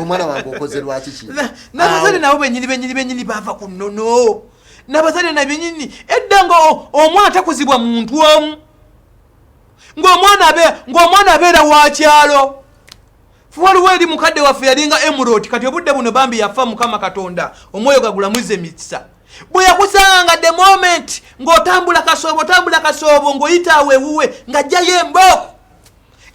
B: omwana wange okoze lwaki kino?
C: N'abazadde
B: Awo.
C: nabo bennyini bennyini bennyini bava ku nnono. N'abazadde na bennyini edda nga omwana takuzibwa muntu omu, ng'omwana abeera wa kyalo. Waliwo eri mukadde waffe yalinga Emerald, kati obudde buno bambi yafa, Mukama Katonda omwoyo gagulamuze emikisa. Bwe yakusanga the moment ng'otambula kasoobo, otambula kasoobo ng'oyita awo ewuwe, ng'ajjayo embooko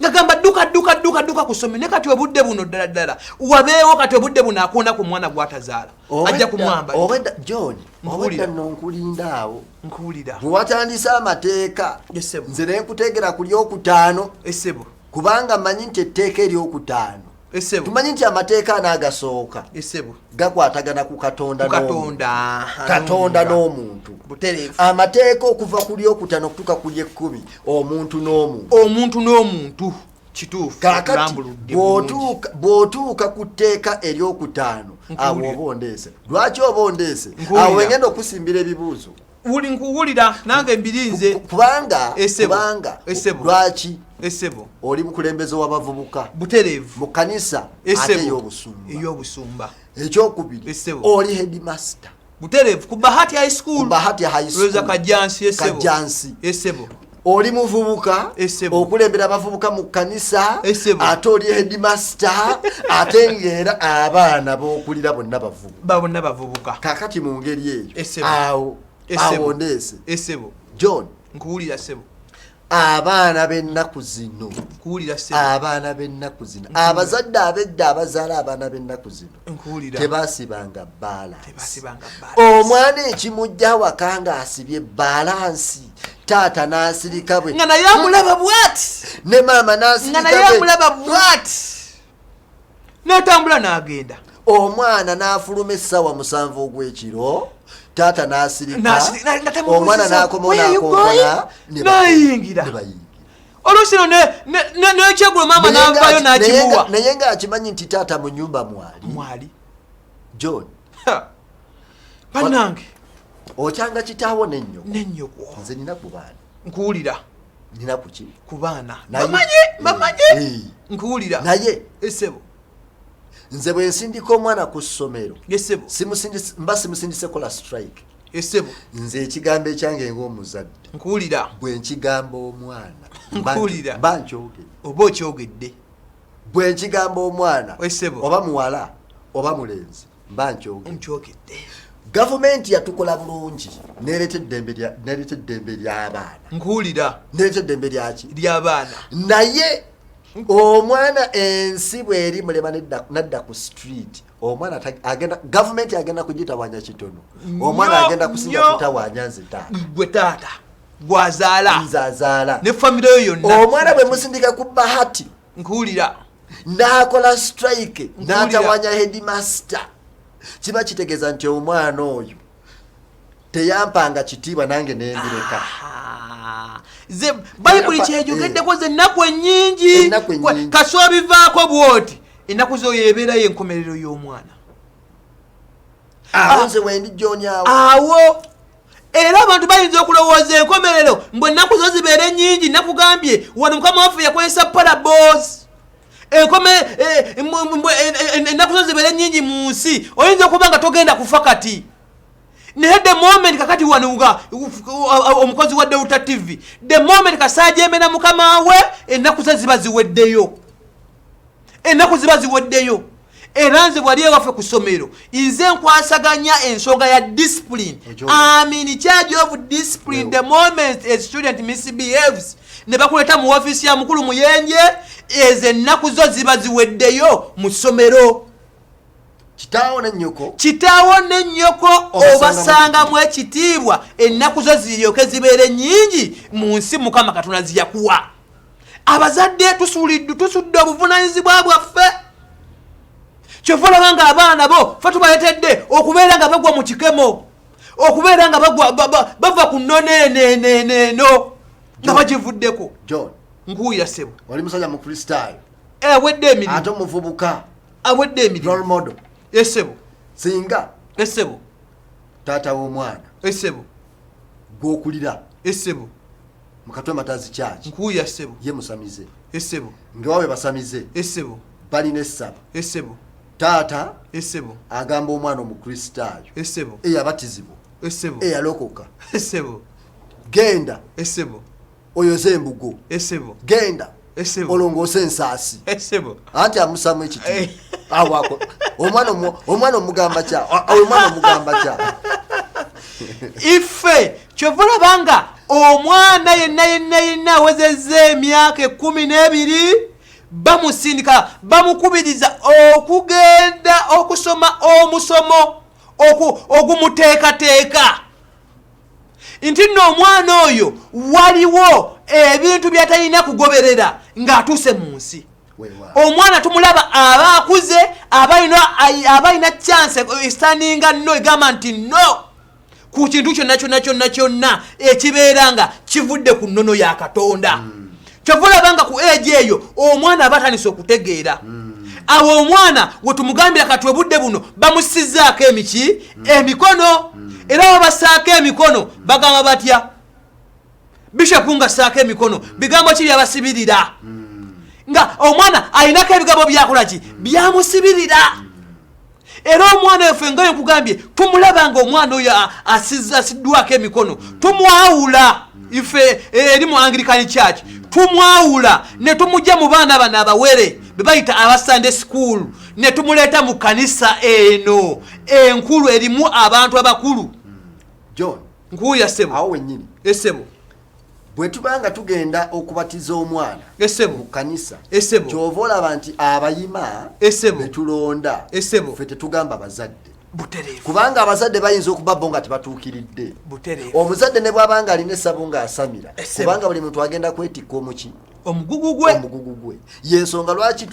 C: ngagamba dduka dduka dduka dduka ku ssomero. Ne kati obudde buno ddala ddala wabeewo, kati obudde buno akoona ku mwana gw'atazaala, ajja kumwamba.
B: Obwedda John,
C: Nkuwulira.
B: obwedda nno nkulinda awo.
C: Nkuwulira.
B: Bwe watandise amateeka,
C: Essebo.
B: nze ne nkuteegera ku lyokutaano,
C: Essebo.
B: kubanga mmanyi nti etteeka eryokutaano,
C: Essebo.
B: tumanyi nti amateeka anaagasooka
C: Essebo.
B: gakwatagana ku Katonda
C: Ku
B: n'omuntu.
C: Katonda, aha,
B: Katonda
C: n'omuntu.
B: n'omuntu.
C: Butereevu.
B: Amateeka okuva ku lyokutaano okutuuka ku lyekumi, omuntu n'omuntu.
C: Omuntu n'omuntu, kituufu.
B: Kaakati
C: Tulambuludde bulungi.
B: bw'otuuka ku tteeka eryokutaano, awo
C: Nkuwulira.
B: oba ondeese. Lwaki oba ondeese?
C: Nkuwulira.
B: Awo wengenda okusimbira ebibuuzo.
C: Wuli nkuwulira, nange mbirinze.
B: Kubanga
C: Essebo.
B: kubanga
C: Essebo.
B: lwaki
C: Essebo.
B: oli mukulembeze w'abavubuka
C: Butereevu.
B: mu kanisa ate
C: Essebo.
B: ey'obusumba.
C: Ey'obusumba.
B: Ekyokubiri,
C: Essebo.
B: oli headmaster.
C: Butereevu, ku Bahati High School.
B: Ku Bahati High School.
C: Rosa Kajansi, essebo.
B: Kajansi.
C: Essebo.
B: Oli muvubuka,
C: Essebo.
B: okulembera abavubuka mu kanisa,
C: Essebo.
B: ate oli headmaster, ate ng'era abaana b'okulira bonna bavubuka.
C: Bonna bavubuka.
B: Kakati mu ngeri eyo,
C: Essebo.
B: awo
C: Essebo.
B: awo ndeese.
C: Essebo.
B: John,
C: Nkuwulira ssebo.
B: abaana b'ennaku zino,
C: Nkuwulira ssebo.
B: abaana b'ennaku zino, abazadde ab'edda abazaala abaana b'ennaku zino
C: Nkuwulira.
B: tebasibanga balance.
C: Tebasibanga balance.
B: Omwana ekimujja awaka ng'asibye balance, taata n'asirika bwe
C: Nga naye amulaba bwati.
B: Ne maama
C: Nga
B: n'asirika
C: naye
B: bwe.
C: amulaba bwati, n'atambula n'agenda.
B: Omwana n'afuluma essaawa 7 ogw'ekiro, taata n'asirika,
C: Nga tamubuuziza,
B: omwana n'akomawo,
C: "Where are you
B: n'akonkona,
C: going?" N'ayingira.
B: ne bayingira.
C: Oluusi no n'ekyeggulo maama
B: Naye nga
C: n'avaayo n'akimuwa.
B: naye ng'akimanyi nti taata mu nyumba mwali.
C: Mwali.
B: John,
C: Ha. Bannange.
B: Okyanga kitaawo nennyoko.
C: Nennyoko.
B: Nze nina ku baana.
C: Nkuwulira.
B: Nina ku ki?
C: Ku baana.
B: Naye
C: Bamanyi, bamanyi. Nkuwulira.
B: Naye
C: Essebo.
B: nze bwe nsindika omwana ku ssomero,
C: Essebo.
B: mba simusindise kola strike.
C: Essebo.
B: Nze ekigambo ekyange ng'omuzadde,
C: Nkuwulira.
B: bwe nkigamba omwana,
C: Nkuwulira.
B: mba nkyogedde.
C: Oba okyogedde.
B: Bwe nkigamba omwana,
C: Essebo.
B: oba muwala oba mulenzi, mba nkyogedde.
C: Nkyogedde.
B: Gavumenti yatukola bulungi, nereeta eddembe ly'abaana.
C: Nkuwulira.
B: Nereeta eddembe lyaki?
C: Ly'abaana.
B: Naye omwana ensi bweri mulema nadda ku street, omwana agenda, gavumenti agenda kugitawanya kitono, omwana
C: Nnyo,
B: agenda kusinga
C: nnyo.
B: kutawanya nze taata.
C: Gwe taata gwazaala.
B: Nze azaala.
C: Ne famire yo yonna.
B: Omwana bwe musindika ku Bahati,
C: Nkuwulira.
B: n'akola strike,
C: Nkuwulira.
B: n'atawanya headmaster, kiba kitegeeza nti omwana oyo teyampanga kitiibwa, nange nembireka.
C: Ah. Ze Bayibuli kyeyogeddeko ze ennaku ennyingi.
B: Ennaku ennyingi.
C: Kaswa bivaako bwoti ennaku zo yebeerayo enkomerero y'omwana.
B: Awo nze wendi, John, awo.
C: Awo era abantu bayinza okulowooza enkomerero mbwe ennaku zo zibeere nnyingi. Nakugambye wano Mukama waffe yakozesa parables. Ennaku zo zibeere nnyingi mu nsi. Oyinza okuba nga togenda kufa kati, naye the moment kakati wano nga omukozi wa Delta TV, the moment kasaajemera mukama we, ennaku ze ziba ziweddeyo, ennaku ziba ziweddeyo. Era nze bwali ewaffe ku ssomero, nze nkwasaganya ensonga ya discipline.
B: Ekyo-
C: I'm in charge of discipline. The moment a student misbehaves ne bakuleta mu ofiisi ya mukulu Muyenje, ezo ennaku zo ziba ziweddeyo mu ssomero.
B: Kitaawo ne nnyoko.
C: Kitaawo ne nnyoko
B: Obasangamu
C: obasangamu ekitiibwa, ennaku zo ziryoke zibeere nnyingi mu nsi Mukama Katonda ziyakuwa. Abazadde tusudde obuvunanyizibwa bwaffe. Kyova olaba nga abaana bo fe tubaleetedde okubeera nga bagwa mu kikemo, okubeera nga bagwa bava ku nnono eno eno eno eno nga bagivuddeko.
B: John.
C: Nkuwulira, ssebo.
B: Wali musajja Mukristaayo.
C: Awedde emirimu.
B: Ate omuvubuka.
C: Awedde emirimu.
B: Role model.
C: Essebo.
B: Singa
C: Essebo.
B: taata w'omwana
C: Essebo.
B: gwokulira
C: Essebo.
B: Mukatwe Matazi Church,
C: Nkuwulira, ssebo.
B: ye musamize,
C: Essebo.
B: ngewaabwe basamize,
C: Essebo.
B: balina essabo,
C: Essebo.
B: taata
C: Essebo.
B: agamba omwana Omukristaayo
C: Essebo.
B: eyabatizibwa,
C: Essebo.
B: eyalokoka,
C: Essebo.
B: "Genda
C: Essebo.
B: oyoze embugo,
C: Essebo.
B: genda
C: Essebo.
B: olongoose ensaasi."
C: Essebo.
B: Anti amusamu ekitiibwa. Awako omwana omugamba kya omwana omugamba kya
C: Ife kyova olaba nga omwana yenna yenna yenna awezezza emyaka 12 bamusindika, bamukubiriza okugenda okusoma omusomo ogumuteekateeka nti nno omwana oyo waliwo ebintu by'atalina kugoberera ng'atuuse mu nsi.
B: Weewaawo.
C: Omwana tumulaba aba akuze, aba alina chance standinga no, egamba nti no ku kintu kyonna kyonna kyonna kyonna ekibeera nga kivudde ku nnono ya Katonda. Kyova olaba nga ku age eyo omwana aba atandise okutegeera. Awo omwana wetumugambira kati obudde buno bamusizaako emiki emikono, era babasaako emikono bagamba batya? Bishopu nga saako emikono, bigambo ki byabasibirira? Nga omwana ayinako ebigambo byakolaki byamusibirira. Era omwana oyo ffe nga nkugambye tumulaba nga omwana oyo asiddwako emikono, tumwawula. Ife eri mu Anglican Church tumwawula ne tumugya mu baana bano abawere be bayita aba Sunday school, ne tumuleeta mu kanisa eno enkulu erimu abantu abakulu.
B: John.
C: Nkuwulira, ssebo.
B: Awo wennyini,
C: Essebo.
B: bwe tuba nga tugenda okubatiza omwana
C: Essebo.
B: mu kanisa,
C: Essebo.
B: kyova olaba nti abayima
C: Essebo.
B: betulonda,
C: Essebo.
B: ffe tetugamba bazadde,
C: Butereevu.
B: kubanga abazadde bayinza okuba bo nga tebatuukiridde.
C: Butereevu.
B: Omuzadde ne bw'aba nga alina essabo ng'asamira,
C: Essebo.
B: kubanga buli muntu agenda kwetikka omuki?
C: Omugugu gwe.
B: Omugugu gwe. Yensonga lwaki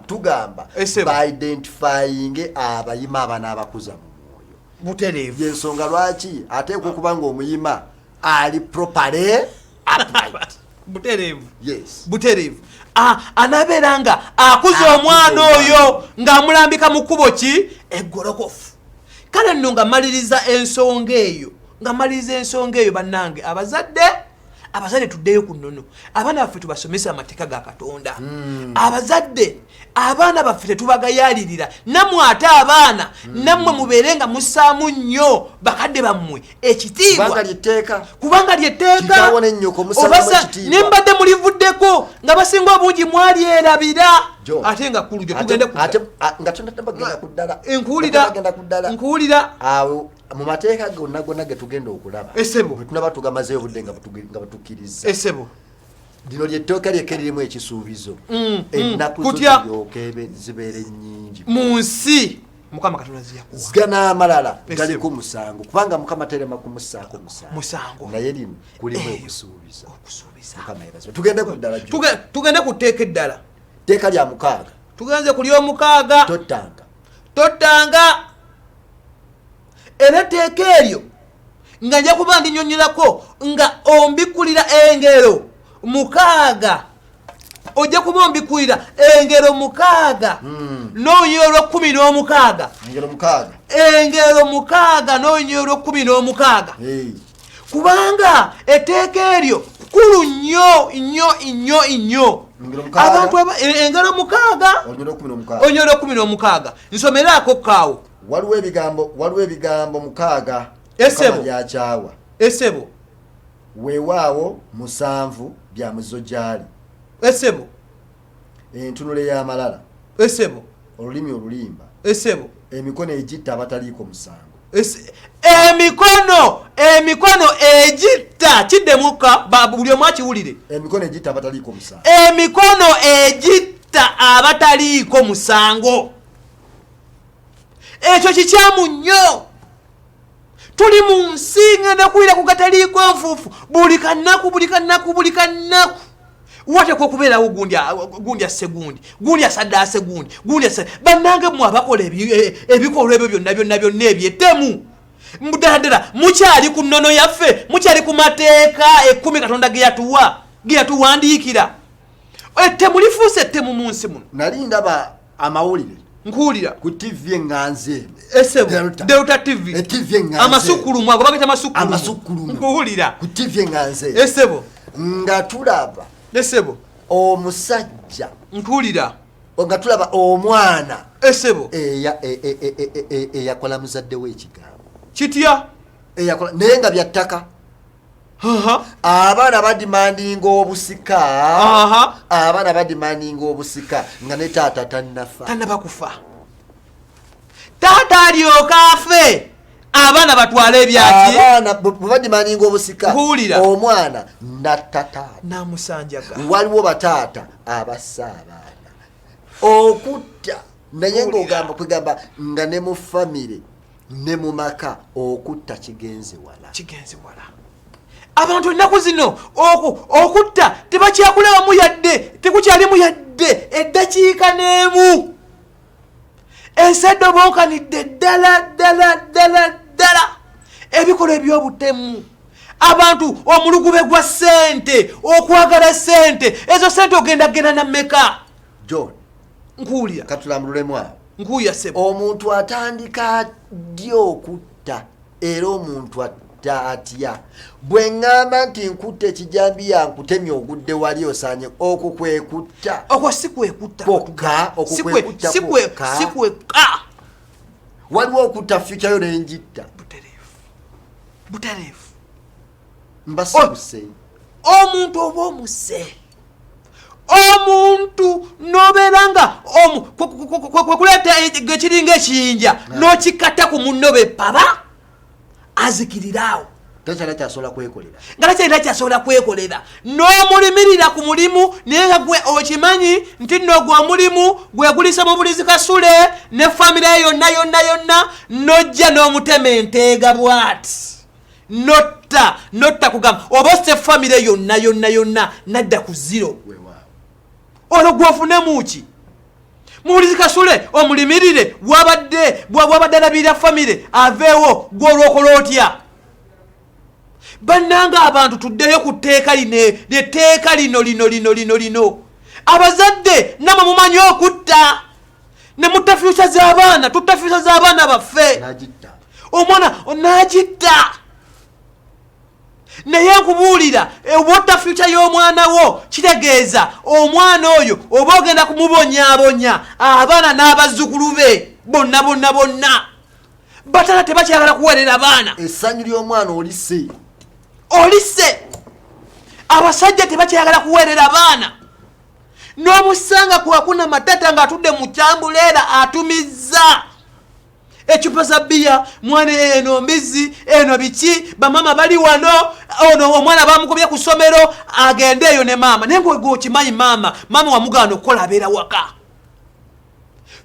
B: tugamba
C: Essebo.
B: baidentifyinge abayima abanaabakuza mu mwoyo.
C: Butereevu.
B: Yensonga lwaki ateekwa okuba nga omuyima ali properly upright.
C: Butereevu.
B: Yes.
C: Butereevu. Anabeera nga akuza
B: Akuza
C: omwana
B: omwana.
C: oyo ng'amulambika mu kkubo ki eggolokofu. Kale nno nga maliriza ensonga eyo, nga maliriza ensonga eyo, bannange abazadde, abazadde tuddeyo ku nnono, abaana baffe tubasomese amateeka ga Katonda. Abazadde, abaana baffe tetubagayalirira. Nammwe ate abaana, nammwe mubeere nga mussaamu nnyo bakadde bammwe ekitiibwa.
B: Kubanga lyetteeka.
C: Kubanga lyetteeka.
B: Kitaawo ne nnyoko mussaamu ekitiibwa.
C: Ne mbadde mulivuddeko nga basinga obungi mwalyerabira.
B: John.
C: Ate nga kulu gye tugende ku
B: Ate nga tonatagenda ku ddala.
C: Nkuwulira.
B: Nga tonagenda ku ddala.
C: Nkuwulira.
B: Awo mu mateeka gonna gonna ge tugenda okulaba,
C: Essebo.
B: bwe tunaba tugamazeeyo obudde nga butukkiriza,
C: Essebo.
B: lino lyetteeka lyekka eririmu ekisuubizo, ennaku zo
C: Kutya.
B: ziryoke zibeere nnyingi
C: mu nsi Mukama Katonda ziyakuwa.
B: Gana amalala
C: Essebo.
B: galiko musango, kubanga Mukama terema kumussaako musango.
C: Musango.
B: Naye lino kulimu
C: Eyo.
B: okusuubiza.
C: Okusuubiza.
B: Mukama yeebazibwe. Tugende ku ddala, John.
C: Tugende ku tteeka eddala.
B: Tteeka lya 6.
C: Tugenze ku lyomukaaga.
B: Tottanga.
C: Tottanga. Era etteeka eryo Nga nja kuba ndinyonyolako nga ombikkulira engero 6, ojja kuba ombikkulira engero 6 n'olunyiriri olw'ekkumi n'omukaaga.
B: Engero 6.
C: Engero 6 n'olunyiriri olw'ekkumi n'omukaaga. Kubanga etteeka eryo kkulu nnyo nnyo nnyo nnyo.
B: Engero 6.
C: Abantu engero 6.
B: Olunyiriri olw'ekkumi n'omukaaga.
C: Olunyiriri olw'ekkumi n'omukaaga. Nsomeraako kaawo.
B: Waliwo ebigambo 6
C: Esebo.
B: Mukama by'akyawa.
C: Esebo.
B: Weewaawo 7 bya muzizo gy'ali.
C: Esebo.
B: Entunula ey'amalala.
C: Esebo.
B: Olulimi olulimba.
C: Esebo.
B: Emikono egitta abataliiko musango.
C: Emikono egitta, kiddemuka, buli omu akiwulire.
B: Emikono egitta abataliiko musango.
C: Emikono egitta abataliiko musango. Ekyo kikyamu nnyo. Tuli mu nsi ngenda kuwulira ku gataliiko nfuufu buli kanaku, buli kanaku, buli kanaku. Wateekwa okubeerawo gundi asse gundi, gundi asadde asse gundi, gundi asse. Bannange mmwe abakola ebikolwa ebyo byonna byonna byonna eby'ettemu. Ddala ddala mukyali ku nnono yaffe, mukyali ku mateeka 10 Katonda ge yatuwa, ge yatuwandiikira. Ettemu lifuuse ettemu mu nsi muno.
B: Nali ndaba amawulire.
C: Nkuwulira.
B: Ku TV eŋŋanzi eno.
C: Esebo.
B: Delta.
C: Delta TV.
B: E TV eŋŋanzi.
C: Amasukulumu ago bagayita amasukulumu.
B: Amasukulumu.
C: Nkuwulira.
B: Ku TV eŋŋanzi eno.
C: Esebo.
B: Nga tulaba.
C: Esebo.
B: Omusajja.
C: Nkuwulira.
B: Nga tulaba omwana.
C: Esebo.
B: Eyakola muzadde we ekigambo.
C: Kitya?
B: Eyakola, naye nga bya ttaka. Abaana badimandinga obusika. Abaana badimandinga obusika nga ne taata tannafa.
C: Tannaba kufa. Taata alyoka afe. Abaana batwale ebyaki?
B: Abaana bwe badimandinga obusika.
C: Nkuwulira.
B: Omwana natta taata.
C: Namusanjaga.
B: Waliwo bataata abassa abaana. Okutta naye ng'ogamba kwegamba nga ne mu famire ne mu maka okutta kigenze wala.
C: Kigenze wala. Abantu ennaku zino okutta tebakyakulabamu yadde, tekukyalimu yadde eddakiika n'emu. Ensi edobonkanidde ddala ddala ddala ddala. Ebikolwa eby'obutemu. Abantu omulugube gwa ssente, okwagala ssente, ezo ssente ogenda genda na mmeka?
B: John,
C: Nkuwulira.
B: Katulambululemu awo.
C: Nkuwulira ssebo.
B: Omuntu atandika ddi okutta era omuntu atta atya? Bwe ŋŋamba nti nkutta ekijambiya nkutemye ogudde wali osaanye, okwo kwe kutta.
C: Okwo si kwe kutta.
B: Kwokka, okwo
C: Si
B: kwe kutta kwokka.
C: si kwekka.
B: Waliwo okutta future yo ne ngitta.
C: Butereevu. Butereevu.
B: Mba sikuse.
C: Omuntu oba omuse. Omuntu n'obeera nga kwe kuleeta ekiringa ekiyinja, n'okikata ku munno be paba, azikirira awo.
B: Takyalina kyasobola kwekolera.
C: Nga takyalina kyasobola kwekolera. N'omulimirira ku mulimu, naye nga gwe okimanyi nti nno ogwo omulimu gwe gulisa mu bulizi kasule ne famire ye yonna yonna yonna, n'ojja n'omutema enteega bw'ati. Notta, notta kugamba oba osse famire yonna yonna yonna nadda ku zero.
B: Weewaawo.
C: Olwo gw'ofunemu ki? Mubulizi kasule omulimirire bw'abadde alabirira famire aveewo, gw'olwokola otya? Bannange abantu tuddeyo ku tteeka lino, etteeka lino, lino, lino, lino, lino. Abazadde nammwe mumanyi okutta. Ne mutta future z'abaana, tutta future z'abaana baffe.
B: N'agitta.
C: Omwana n'agitta. Naye nkubuulira, oba otta future y'omwana wo, kitegeeza omwana oyo oba ogenda kumubonyaabonya abaana n'abazzukulu be bonna bonna bonna. Bataata tebakyagala kuweerera baana.
B: Essanyu ly'omwana olisse.
C: Olisse. Abasajja tebakyagala kuweerera baana. N'omusanga ku Hakuna Matata ng'atudde mu kyambuleera atumizza ecupa za bbiya, mwana eno mbizzi, eno biki, bamaama bali wano, ono omwana bamugobye ku ssomero, agende eyo ne maama. Naye ng'ogwe okimanyi maama, maama wamugaana okukola abeera waka.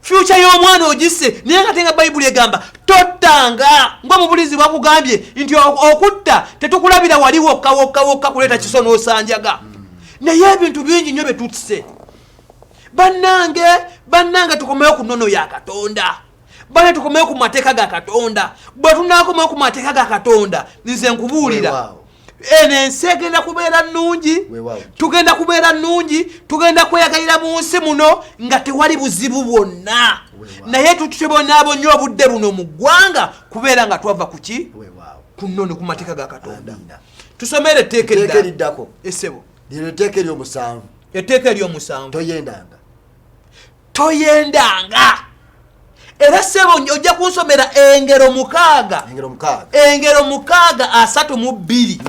C: Future y'omwana ogisse, naye nga ate nga Bayibuli egamba tottanga, ng'omubulizi bw'akugambye nti okutta tetukulabira wali wokka wokka wokka kuleeta kiso n'osanjaga. Naye ebintu bingi nnyo bye tutse. Bannange, bannange tukomewo ku nnono ya Katonda. Bale tukomewo ku mateeka ga Katonda. Bwe tunaakomawo ku mateeka ga Katonda, nze nkubuulira, eno ensi egenda kubeera nnungi, tugenda kubeera nnungi, tugenda kweyagalira mu nsi muno nga tewali buzibu bwonna. Naye tutubonaabonya obudde buno mu ggwanga kubeera nga twava ku ki? Ku nnono, ku mateeka ga Katonda. Tusomere etteeka
B: eriddako.
C: Esebo.
B: Lino etteeka eryomusanvu.
C: Etteeka eryomusanvu.
B: Toyendanga.
C: Toyendanga. Era sebo ojja kunsomera Engero 6.
B: Engero 6.
C: Engero 6:32.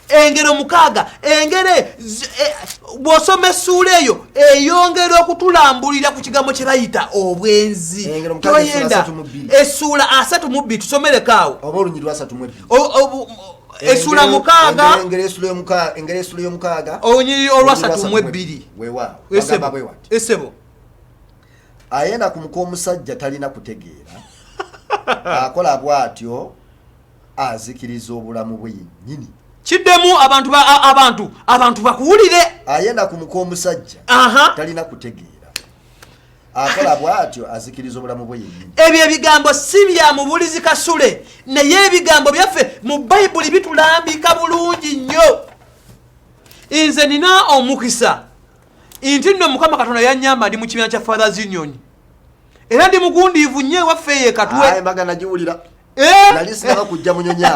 C: Engero 6, engere bw'osoma essuula eyo eyongera okutulambulira ku kigambo kye bayita obwenzi.
B: Engero 6, essuula
C: Toyenda.
B: 32.
C: Essuula 32, tusomereko awo.
B: Oba olunyiriri lwa 32.
C: Essuula 6.
B: Engero essuula y'omukaaga.
C: Olunyiriri olwa 32.
B: Weewaawo.
C: Esebo.
B: Bagamba bwe wati.
C: Esebo.
B: Ayenda ku muk'omusajja talina kutegeera, akola bw'atyo azikiriza obulamu bwe yennyini.
C: Kiddemu, abantu bakuwulire.
B: Ayenda ku muk'omusajja talina kutegeera, akola bw'atyo azikiriza obulamu bwe yennyini.
C: Ebyo ebigambo si bya mubulizi Kasule, naye ebigambo byaffe mu Bayibuli bitulambika bulungi nnyo. Nze nina omukisa nti nno Mukama Katonda yannyamba, ndi mu kibiina kya Fathers Union, era ndi mugundiivu nnyo ewaffe eyo Ekatwe.
B: Aye, embaga nagiwulira. Nali sinaba kujja Munyonyo,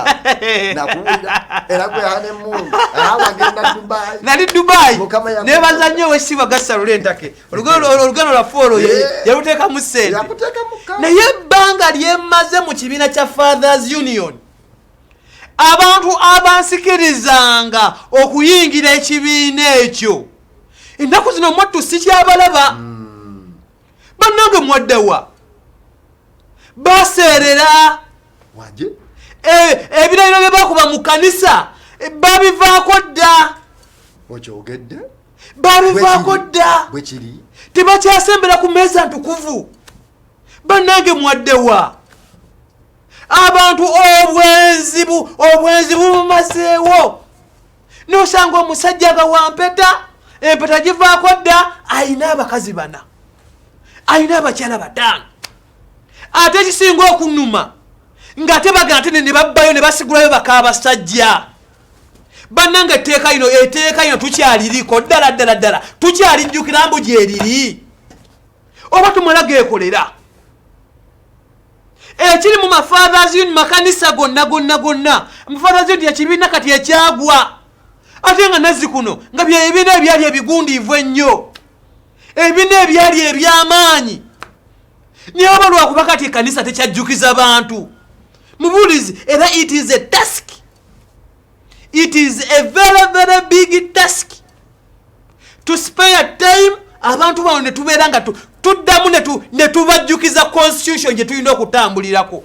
B: nakuwulira era gwe honeymoon wagenda Dubai.
C: Nali Dubai.
B: Mukama
C: Nebaza nnyo owesiibwa Gassalula Entake, olugendo lwaffe olwo yaluteekamu ssente.
B: Yakuteeka mu
C: Naye ebbanga lyemmaze mu kibiina kya Fathers Union, abantu abansikirizanga okuyingira ekibiina ekyo ennaku zino mwattu sikyabalaba. Bannange, mwaddawa? Baseerera.
B: Wanje.
C: Ebirayiro bye bakuba mu kanisa, babivaako dda.
B: Okyogedde.
C: Babivaako
B: Bwe kiri.
C: dda.
B: Bwe kiri.
C: Tebakyasembera ku meeza ntukuvu. Bannange, mwaddewa? Abantu obwenzi bubumazeewo. Nosanga omusajja nga wampeta, empeta givaako dda, ayina abakazi bana, ayina abakyala bataano. Ate ekisinga okunuma, ng'ate bagenda ate ne babbayo ne basigulayo bakaabasajja. Bannange, etteeka lino tukyaliriko ddala ddala ddala? Tukyalijjukira mbu gyeriri oba tumala geekolera? Ekiri mu mafathers union, makanisa gonna gonna gonna, mafathers union ekibiina kati ekyagwa, ate nga nazzi kuno nga byebibiina ebyali ebigundiivu ennyo, ebibiina ebyali eby'amaanyi. Naye oba lwakuba kati ekkanisa tekyajjukiza bantu mubuulizi, era it is a task, it is a very very big task to spare time abantu bano ne tubeera nga tuddamu ne tubajjukiza constitution gye tulina okutambulirako.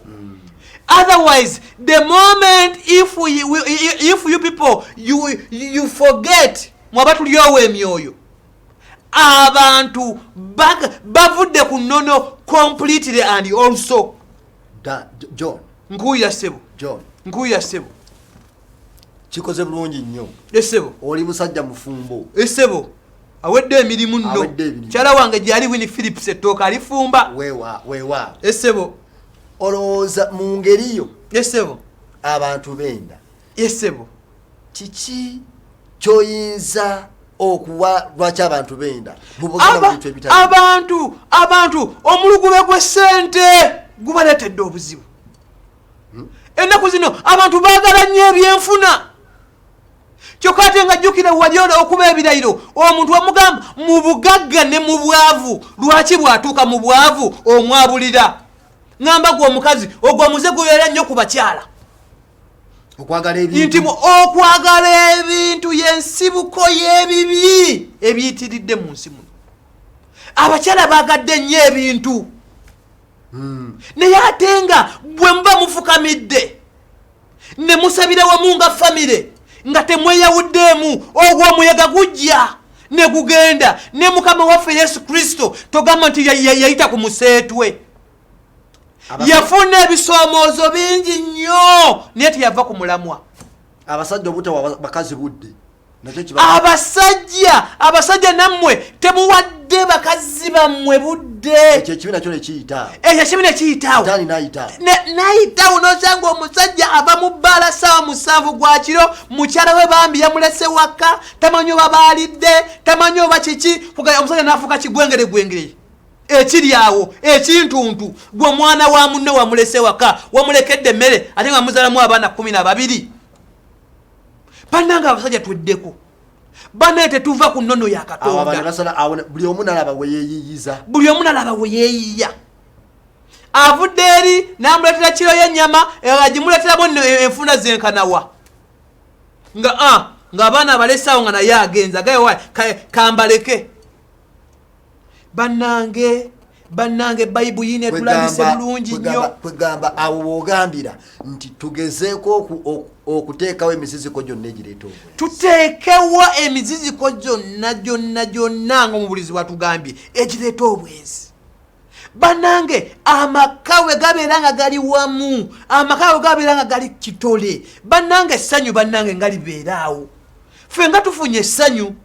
C: Otherwise, the moment if you people you forget, mwaba tulyowa emyoyo. Abantu bavudde ku nnono completely and also.
B: John.
C: Nkuwulira, ssebo.
B: John.
C: Nkuwulira, ssebo.
B: Kikoze bulungi nnyo.
C: Essebo.
B: Oli musajja mufumbo.
C: Essebo, awedde emirimu nno.
B: Awedde emirimu.
C: Kyala wange gyali, Winnie Philips, ettooka alifumba.
B: Wewa wewa.
C: Essebo.
B: Olowooza mu ngeri yo,
C: Essebo.
B: abantu benda,
C: Essebo.
B: kiki kyoyinza okuwa lwaki abantu benda mubugenda mu bintu ebitali?
C: Abantu omulugube gw'essente gubaleetedde obuzibu ennaku zino. Abantu baagala nnyo ebyenfuna, kyokka ate nga jjukira wali okuba ebirayiro, omuntu wamugamba mu bugagga ne mu bwavu. Lwaki bw'atuuka mu bwavu omwabulira? Ŋŋamba gwe omukazi, ogwo omuze gubeera nnyo ku bakyala.
B: Okwagala
C: Nti
B: ebintu.
C: Okwagala ebintu yensibuko y'ebibi ebiyitiridde mu nsi muno. Abakyala bagadde nnyo ebintu, naye ate nga bwe muba mufukamidde ne musabira wamu nga famire nga temweyawuddeemu, ogwo omuyaga gujja ne gugenda. Ne Mukama waffe Yesu Kristo, togamba nti yayita ku museetwe. Yafuna ebisoomoozo bingi nnyo, naye teyava ku mulamwa.
B: Abasajja obutawa bakazi budde nakyo kiba.
C: Abasajja nammwe temuwadde. Muwadde bakazi bammwe budde.
B: Ekyo ekibi nakyo nekiyita.
C: Ekyo ekibi nekiyitaawo.
B: Sitaani nayita.
C: Nayitawo nosanga omusajja ava mu bbaala saawa 7 gwa kiro, mukyala we bambi yamulese waka, tamanyi oba baalidde, tamanyi oba kiki, kuga omusajja n'afuuka kigwengere gwengere ekiri awo ekintuntu. Gwe omwana wa munne wamulese waka, wamulekedde emmere, ate nga muzaalamu abaana 12. Bannange abasajja tweddeko, bannaye tetuva ku nnono ya
B: Awo abantu
C: Katonda.
B: basala awo buli omu nalaba we yeeyiyiza.
C: Buli omu nalaba we yeeyiya. Avudde eri n'amuleetera kiro y'ennyama, agimuleeteramu nno enfunda zenkanawa, ng'abaana abaleseawo nga naye agenze agaye wa, kambaleke. Bannange, bannange, Bayibuli yino etulabise bulungi nnyo.
B: Kwegamba awo w'ogambira nti tugezeeko okuteekawo emiziziko gyonna egireeta obwenzi.
C: Tuteekewo emiziziko gyonna gyonna gyonna ng'omubulizi bw'atugambye egireeta obwenzi. Bannange, amaka we gabeera nga gali wamu, amaka we gabeera nga gali kitole, bannange essanyu, bannange nga libeeraawo. Ffe nga tufunye essanyu,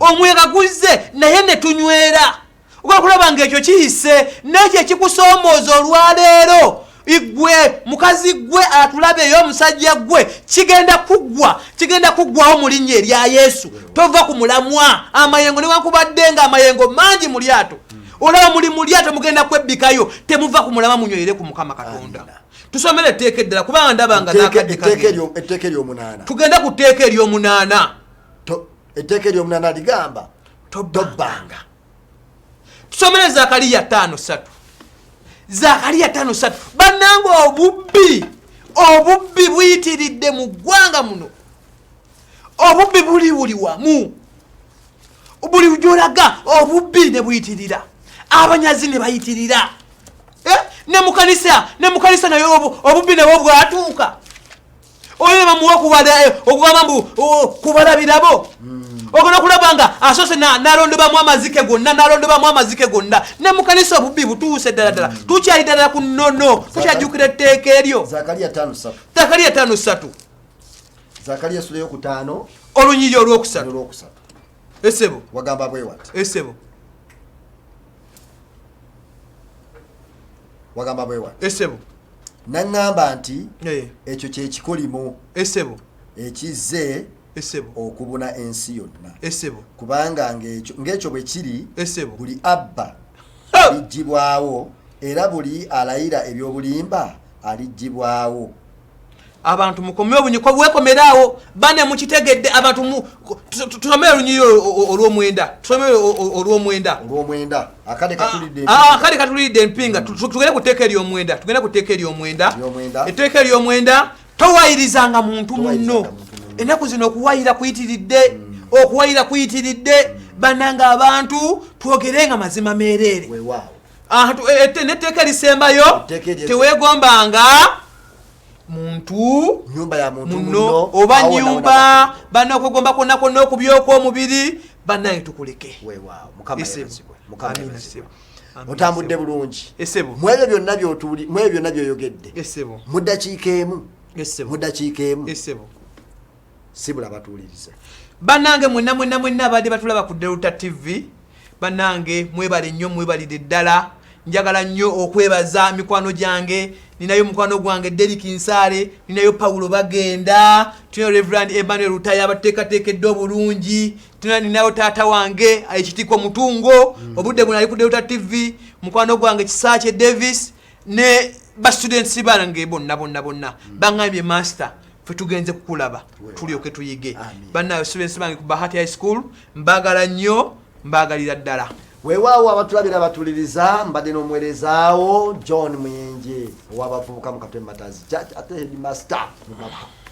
C: omuyaga guzze naye ne tunywera. Ogenda kulaba ng'ekyo kiyise, n'ekyo ekikusoomooza olwaleero, igwe mukazi gwe atulaba eyo, omusajja gwe, kigenda kuggwa, kigenda kuggwawo mu linnya erya Yesu. Tova ku mulamwa. Amayengo newankubadde nga amayengo mangi mu lyato, olaba muli mu lyato mugenda kwebbikayo, temuva ku mulamwa, munywere ku Mukama Katonda.
B: Amina.
C: Tusomere etteeka eddala kubanga ndaba nga n'akadde kagenda.
B: Etteeka ery'omunaana.
C: Tugenda ku tteeka ery'omunaana.
B: Etteeka ery'omunaana ligamba
C: Tobbanga.
B: Tobbanga.
C: Tusomere Zakariya 5:3. Zakariya 5:3. Bannange, obubbi buyitiridde mu ggwanga muno. Obubbi buli buli wamu, buli gy'olaga obubbi ne buyitirira, abanyazi ne bayitirira. Ne mu kanisa, ne mu kanisa nayo obubbi nabwo bwatuuka. Oyo bamuwa okugamba mbu, kubala birabo. Ogenda okulaba nga asoose n'alondobamu amazike gonna, n'alondobamu amazike gonna. Ne mu kanisa obubbi butuuse ddala ddala. Tukyali ddala ku nnono, tukyajjukira etteeka eryo.
B: Zakariya 5:3.
C: Zakariya 5:3.
B: Zakariya essula ey'okutaano,
C: olunyiriri olwokusatu.
B: Olwokusatu.
C: Esebo.
B: Wagamba bwe wati.
C: Esebo.
B: Wagamba bwe wati.
C: Esebo.
B: Naŋŋamba nti ekyo kye kikolimo
C: Esebo.
B: ekizze
C: Esebo.
B: okubuna ensi yonna.
C: Esebo.
B: Kubanga ng'ekyo bwe kiri,
C: Esebo.
B: buli abba
C: Ha!
B: aliggyibwawo, era buli alayira ebyobulimba aliggyibwawo.
C: Abantu mukomye obunyiko bwekomeraawo, bane mukitegedde. Abantu tusomere olunyiriri olw'omwenda, tusomere olw'omwenda.
B: Olw'omwenda, akadde katulidde.
C: Akadde katulidde empinga. Tugende ku tteeka ery'omwenda, tugende ku tteeka ery'omwenda.
B: Ery'omwenda.
C: Etteeka ery'omwenda: towayirizanga muntu
B: Towayirizanga
C: munno.
B: muntu munno.
C: Ennaku zino okuwayira kuyitiridde, okuwayira kuyitiridde. Bannange abantu, twogerenga mazima meereere.
B: Weewaawo.
C: N'etteeka erisembayo,
B: Etteeka
C: teweegombanga muntu
B: nyumba ya muntu
C: muno
B: munno,
C: oba
B: awo
C: nyumba
B: nawo.
C: Banna, okwegomba kwonna kwonna okuby'okwomubiri, bannange tukuleke.
B: Weewaawo, Mukama
C: Esebo.
B: yeebazibwe. Mukama
C: Amina,
B: yeebazibwe.
C: sebo. Amina,
B: Otambudde
C: sebo.
B: bulungi.
C: Esebo.
B: Mu ebyo byonna by'otuuli, mu ebyo byonna by'oyogedde,
C: Esebo.
B: mu ddakiika emu,
C: Esebo.
B: mu ddakiika emu,
C: Esebo.
B: sibula batuuliriza.
C: Bannange mwenna mwenna mwenna abadde batulaba ku Delta TV, bannange mwebale nnyo, mwebalire ddala. Njagala nnyo okwebaza mikwano gyange. Ninayo mukwano gwange Derrick Nsaale, ninayo Paulo Bagenda, tulinayo Reverend Emmanuel Lutaya abateekateekedde obulungi, ninayo taata wange Ekitiko Mutungo, obudde buno ali ku Delta TV, mukwano gwange Kisaakye Davis ne ba students bange bonna bonna bonna. Baŋŋambye, "Master, ffe tugenze kukulaba, tulyoke tuyige."
B: Amin.
C: Bannaye students bange ku Bahati High School, mbaagala nnyo, mbaagalira ddala.
B: Weewaawo, abatulabira batuliriza, mbadde n'omuweerezaawo John Muyenje ow'abavubuka mu Katwe Matazi Church, ate headmaster mu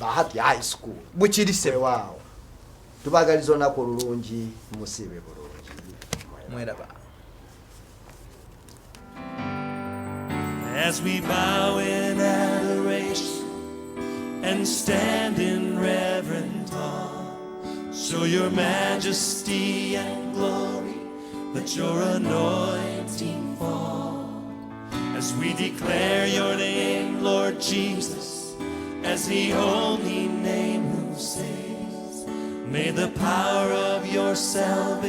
B: Bahati High School.
C: Bukiri ssebo.
B: Weewaawo, tubaagaliza olunaku olulungi, musiibe bulungi.
C: Mweraba.
A: As we bow in adoration and stand in reverent awe, show your majesty and glory, let your anointing fall. As we declare your name, Lord Jesus, as the only name who saves, may the power of your salvation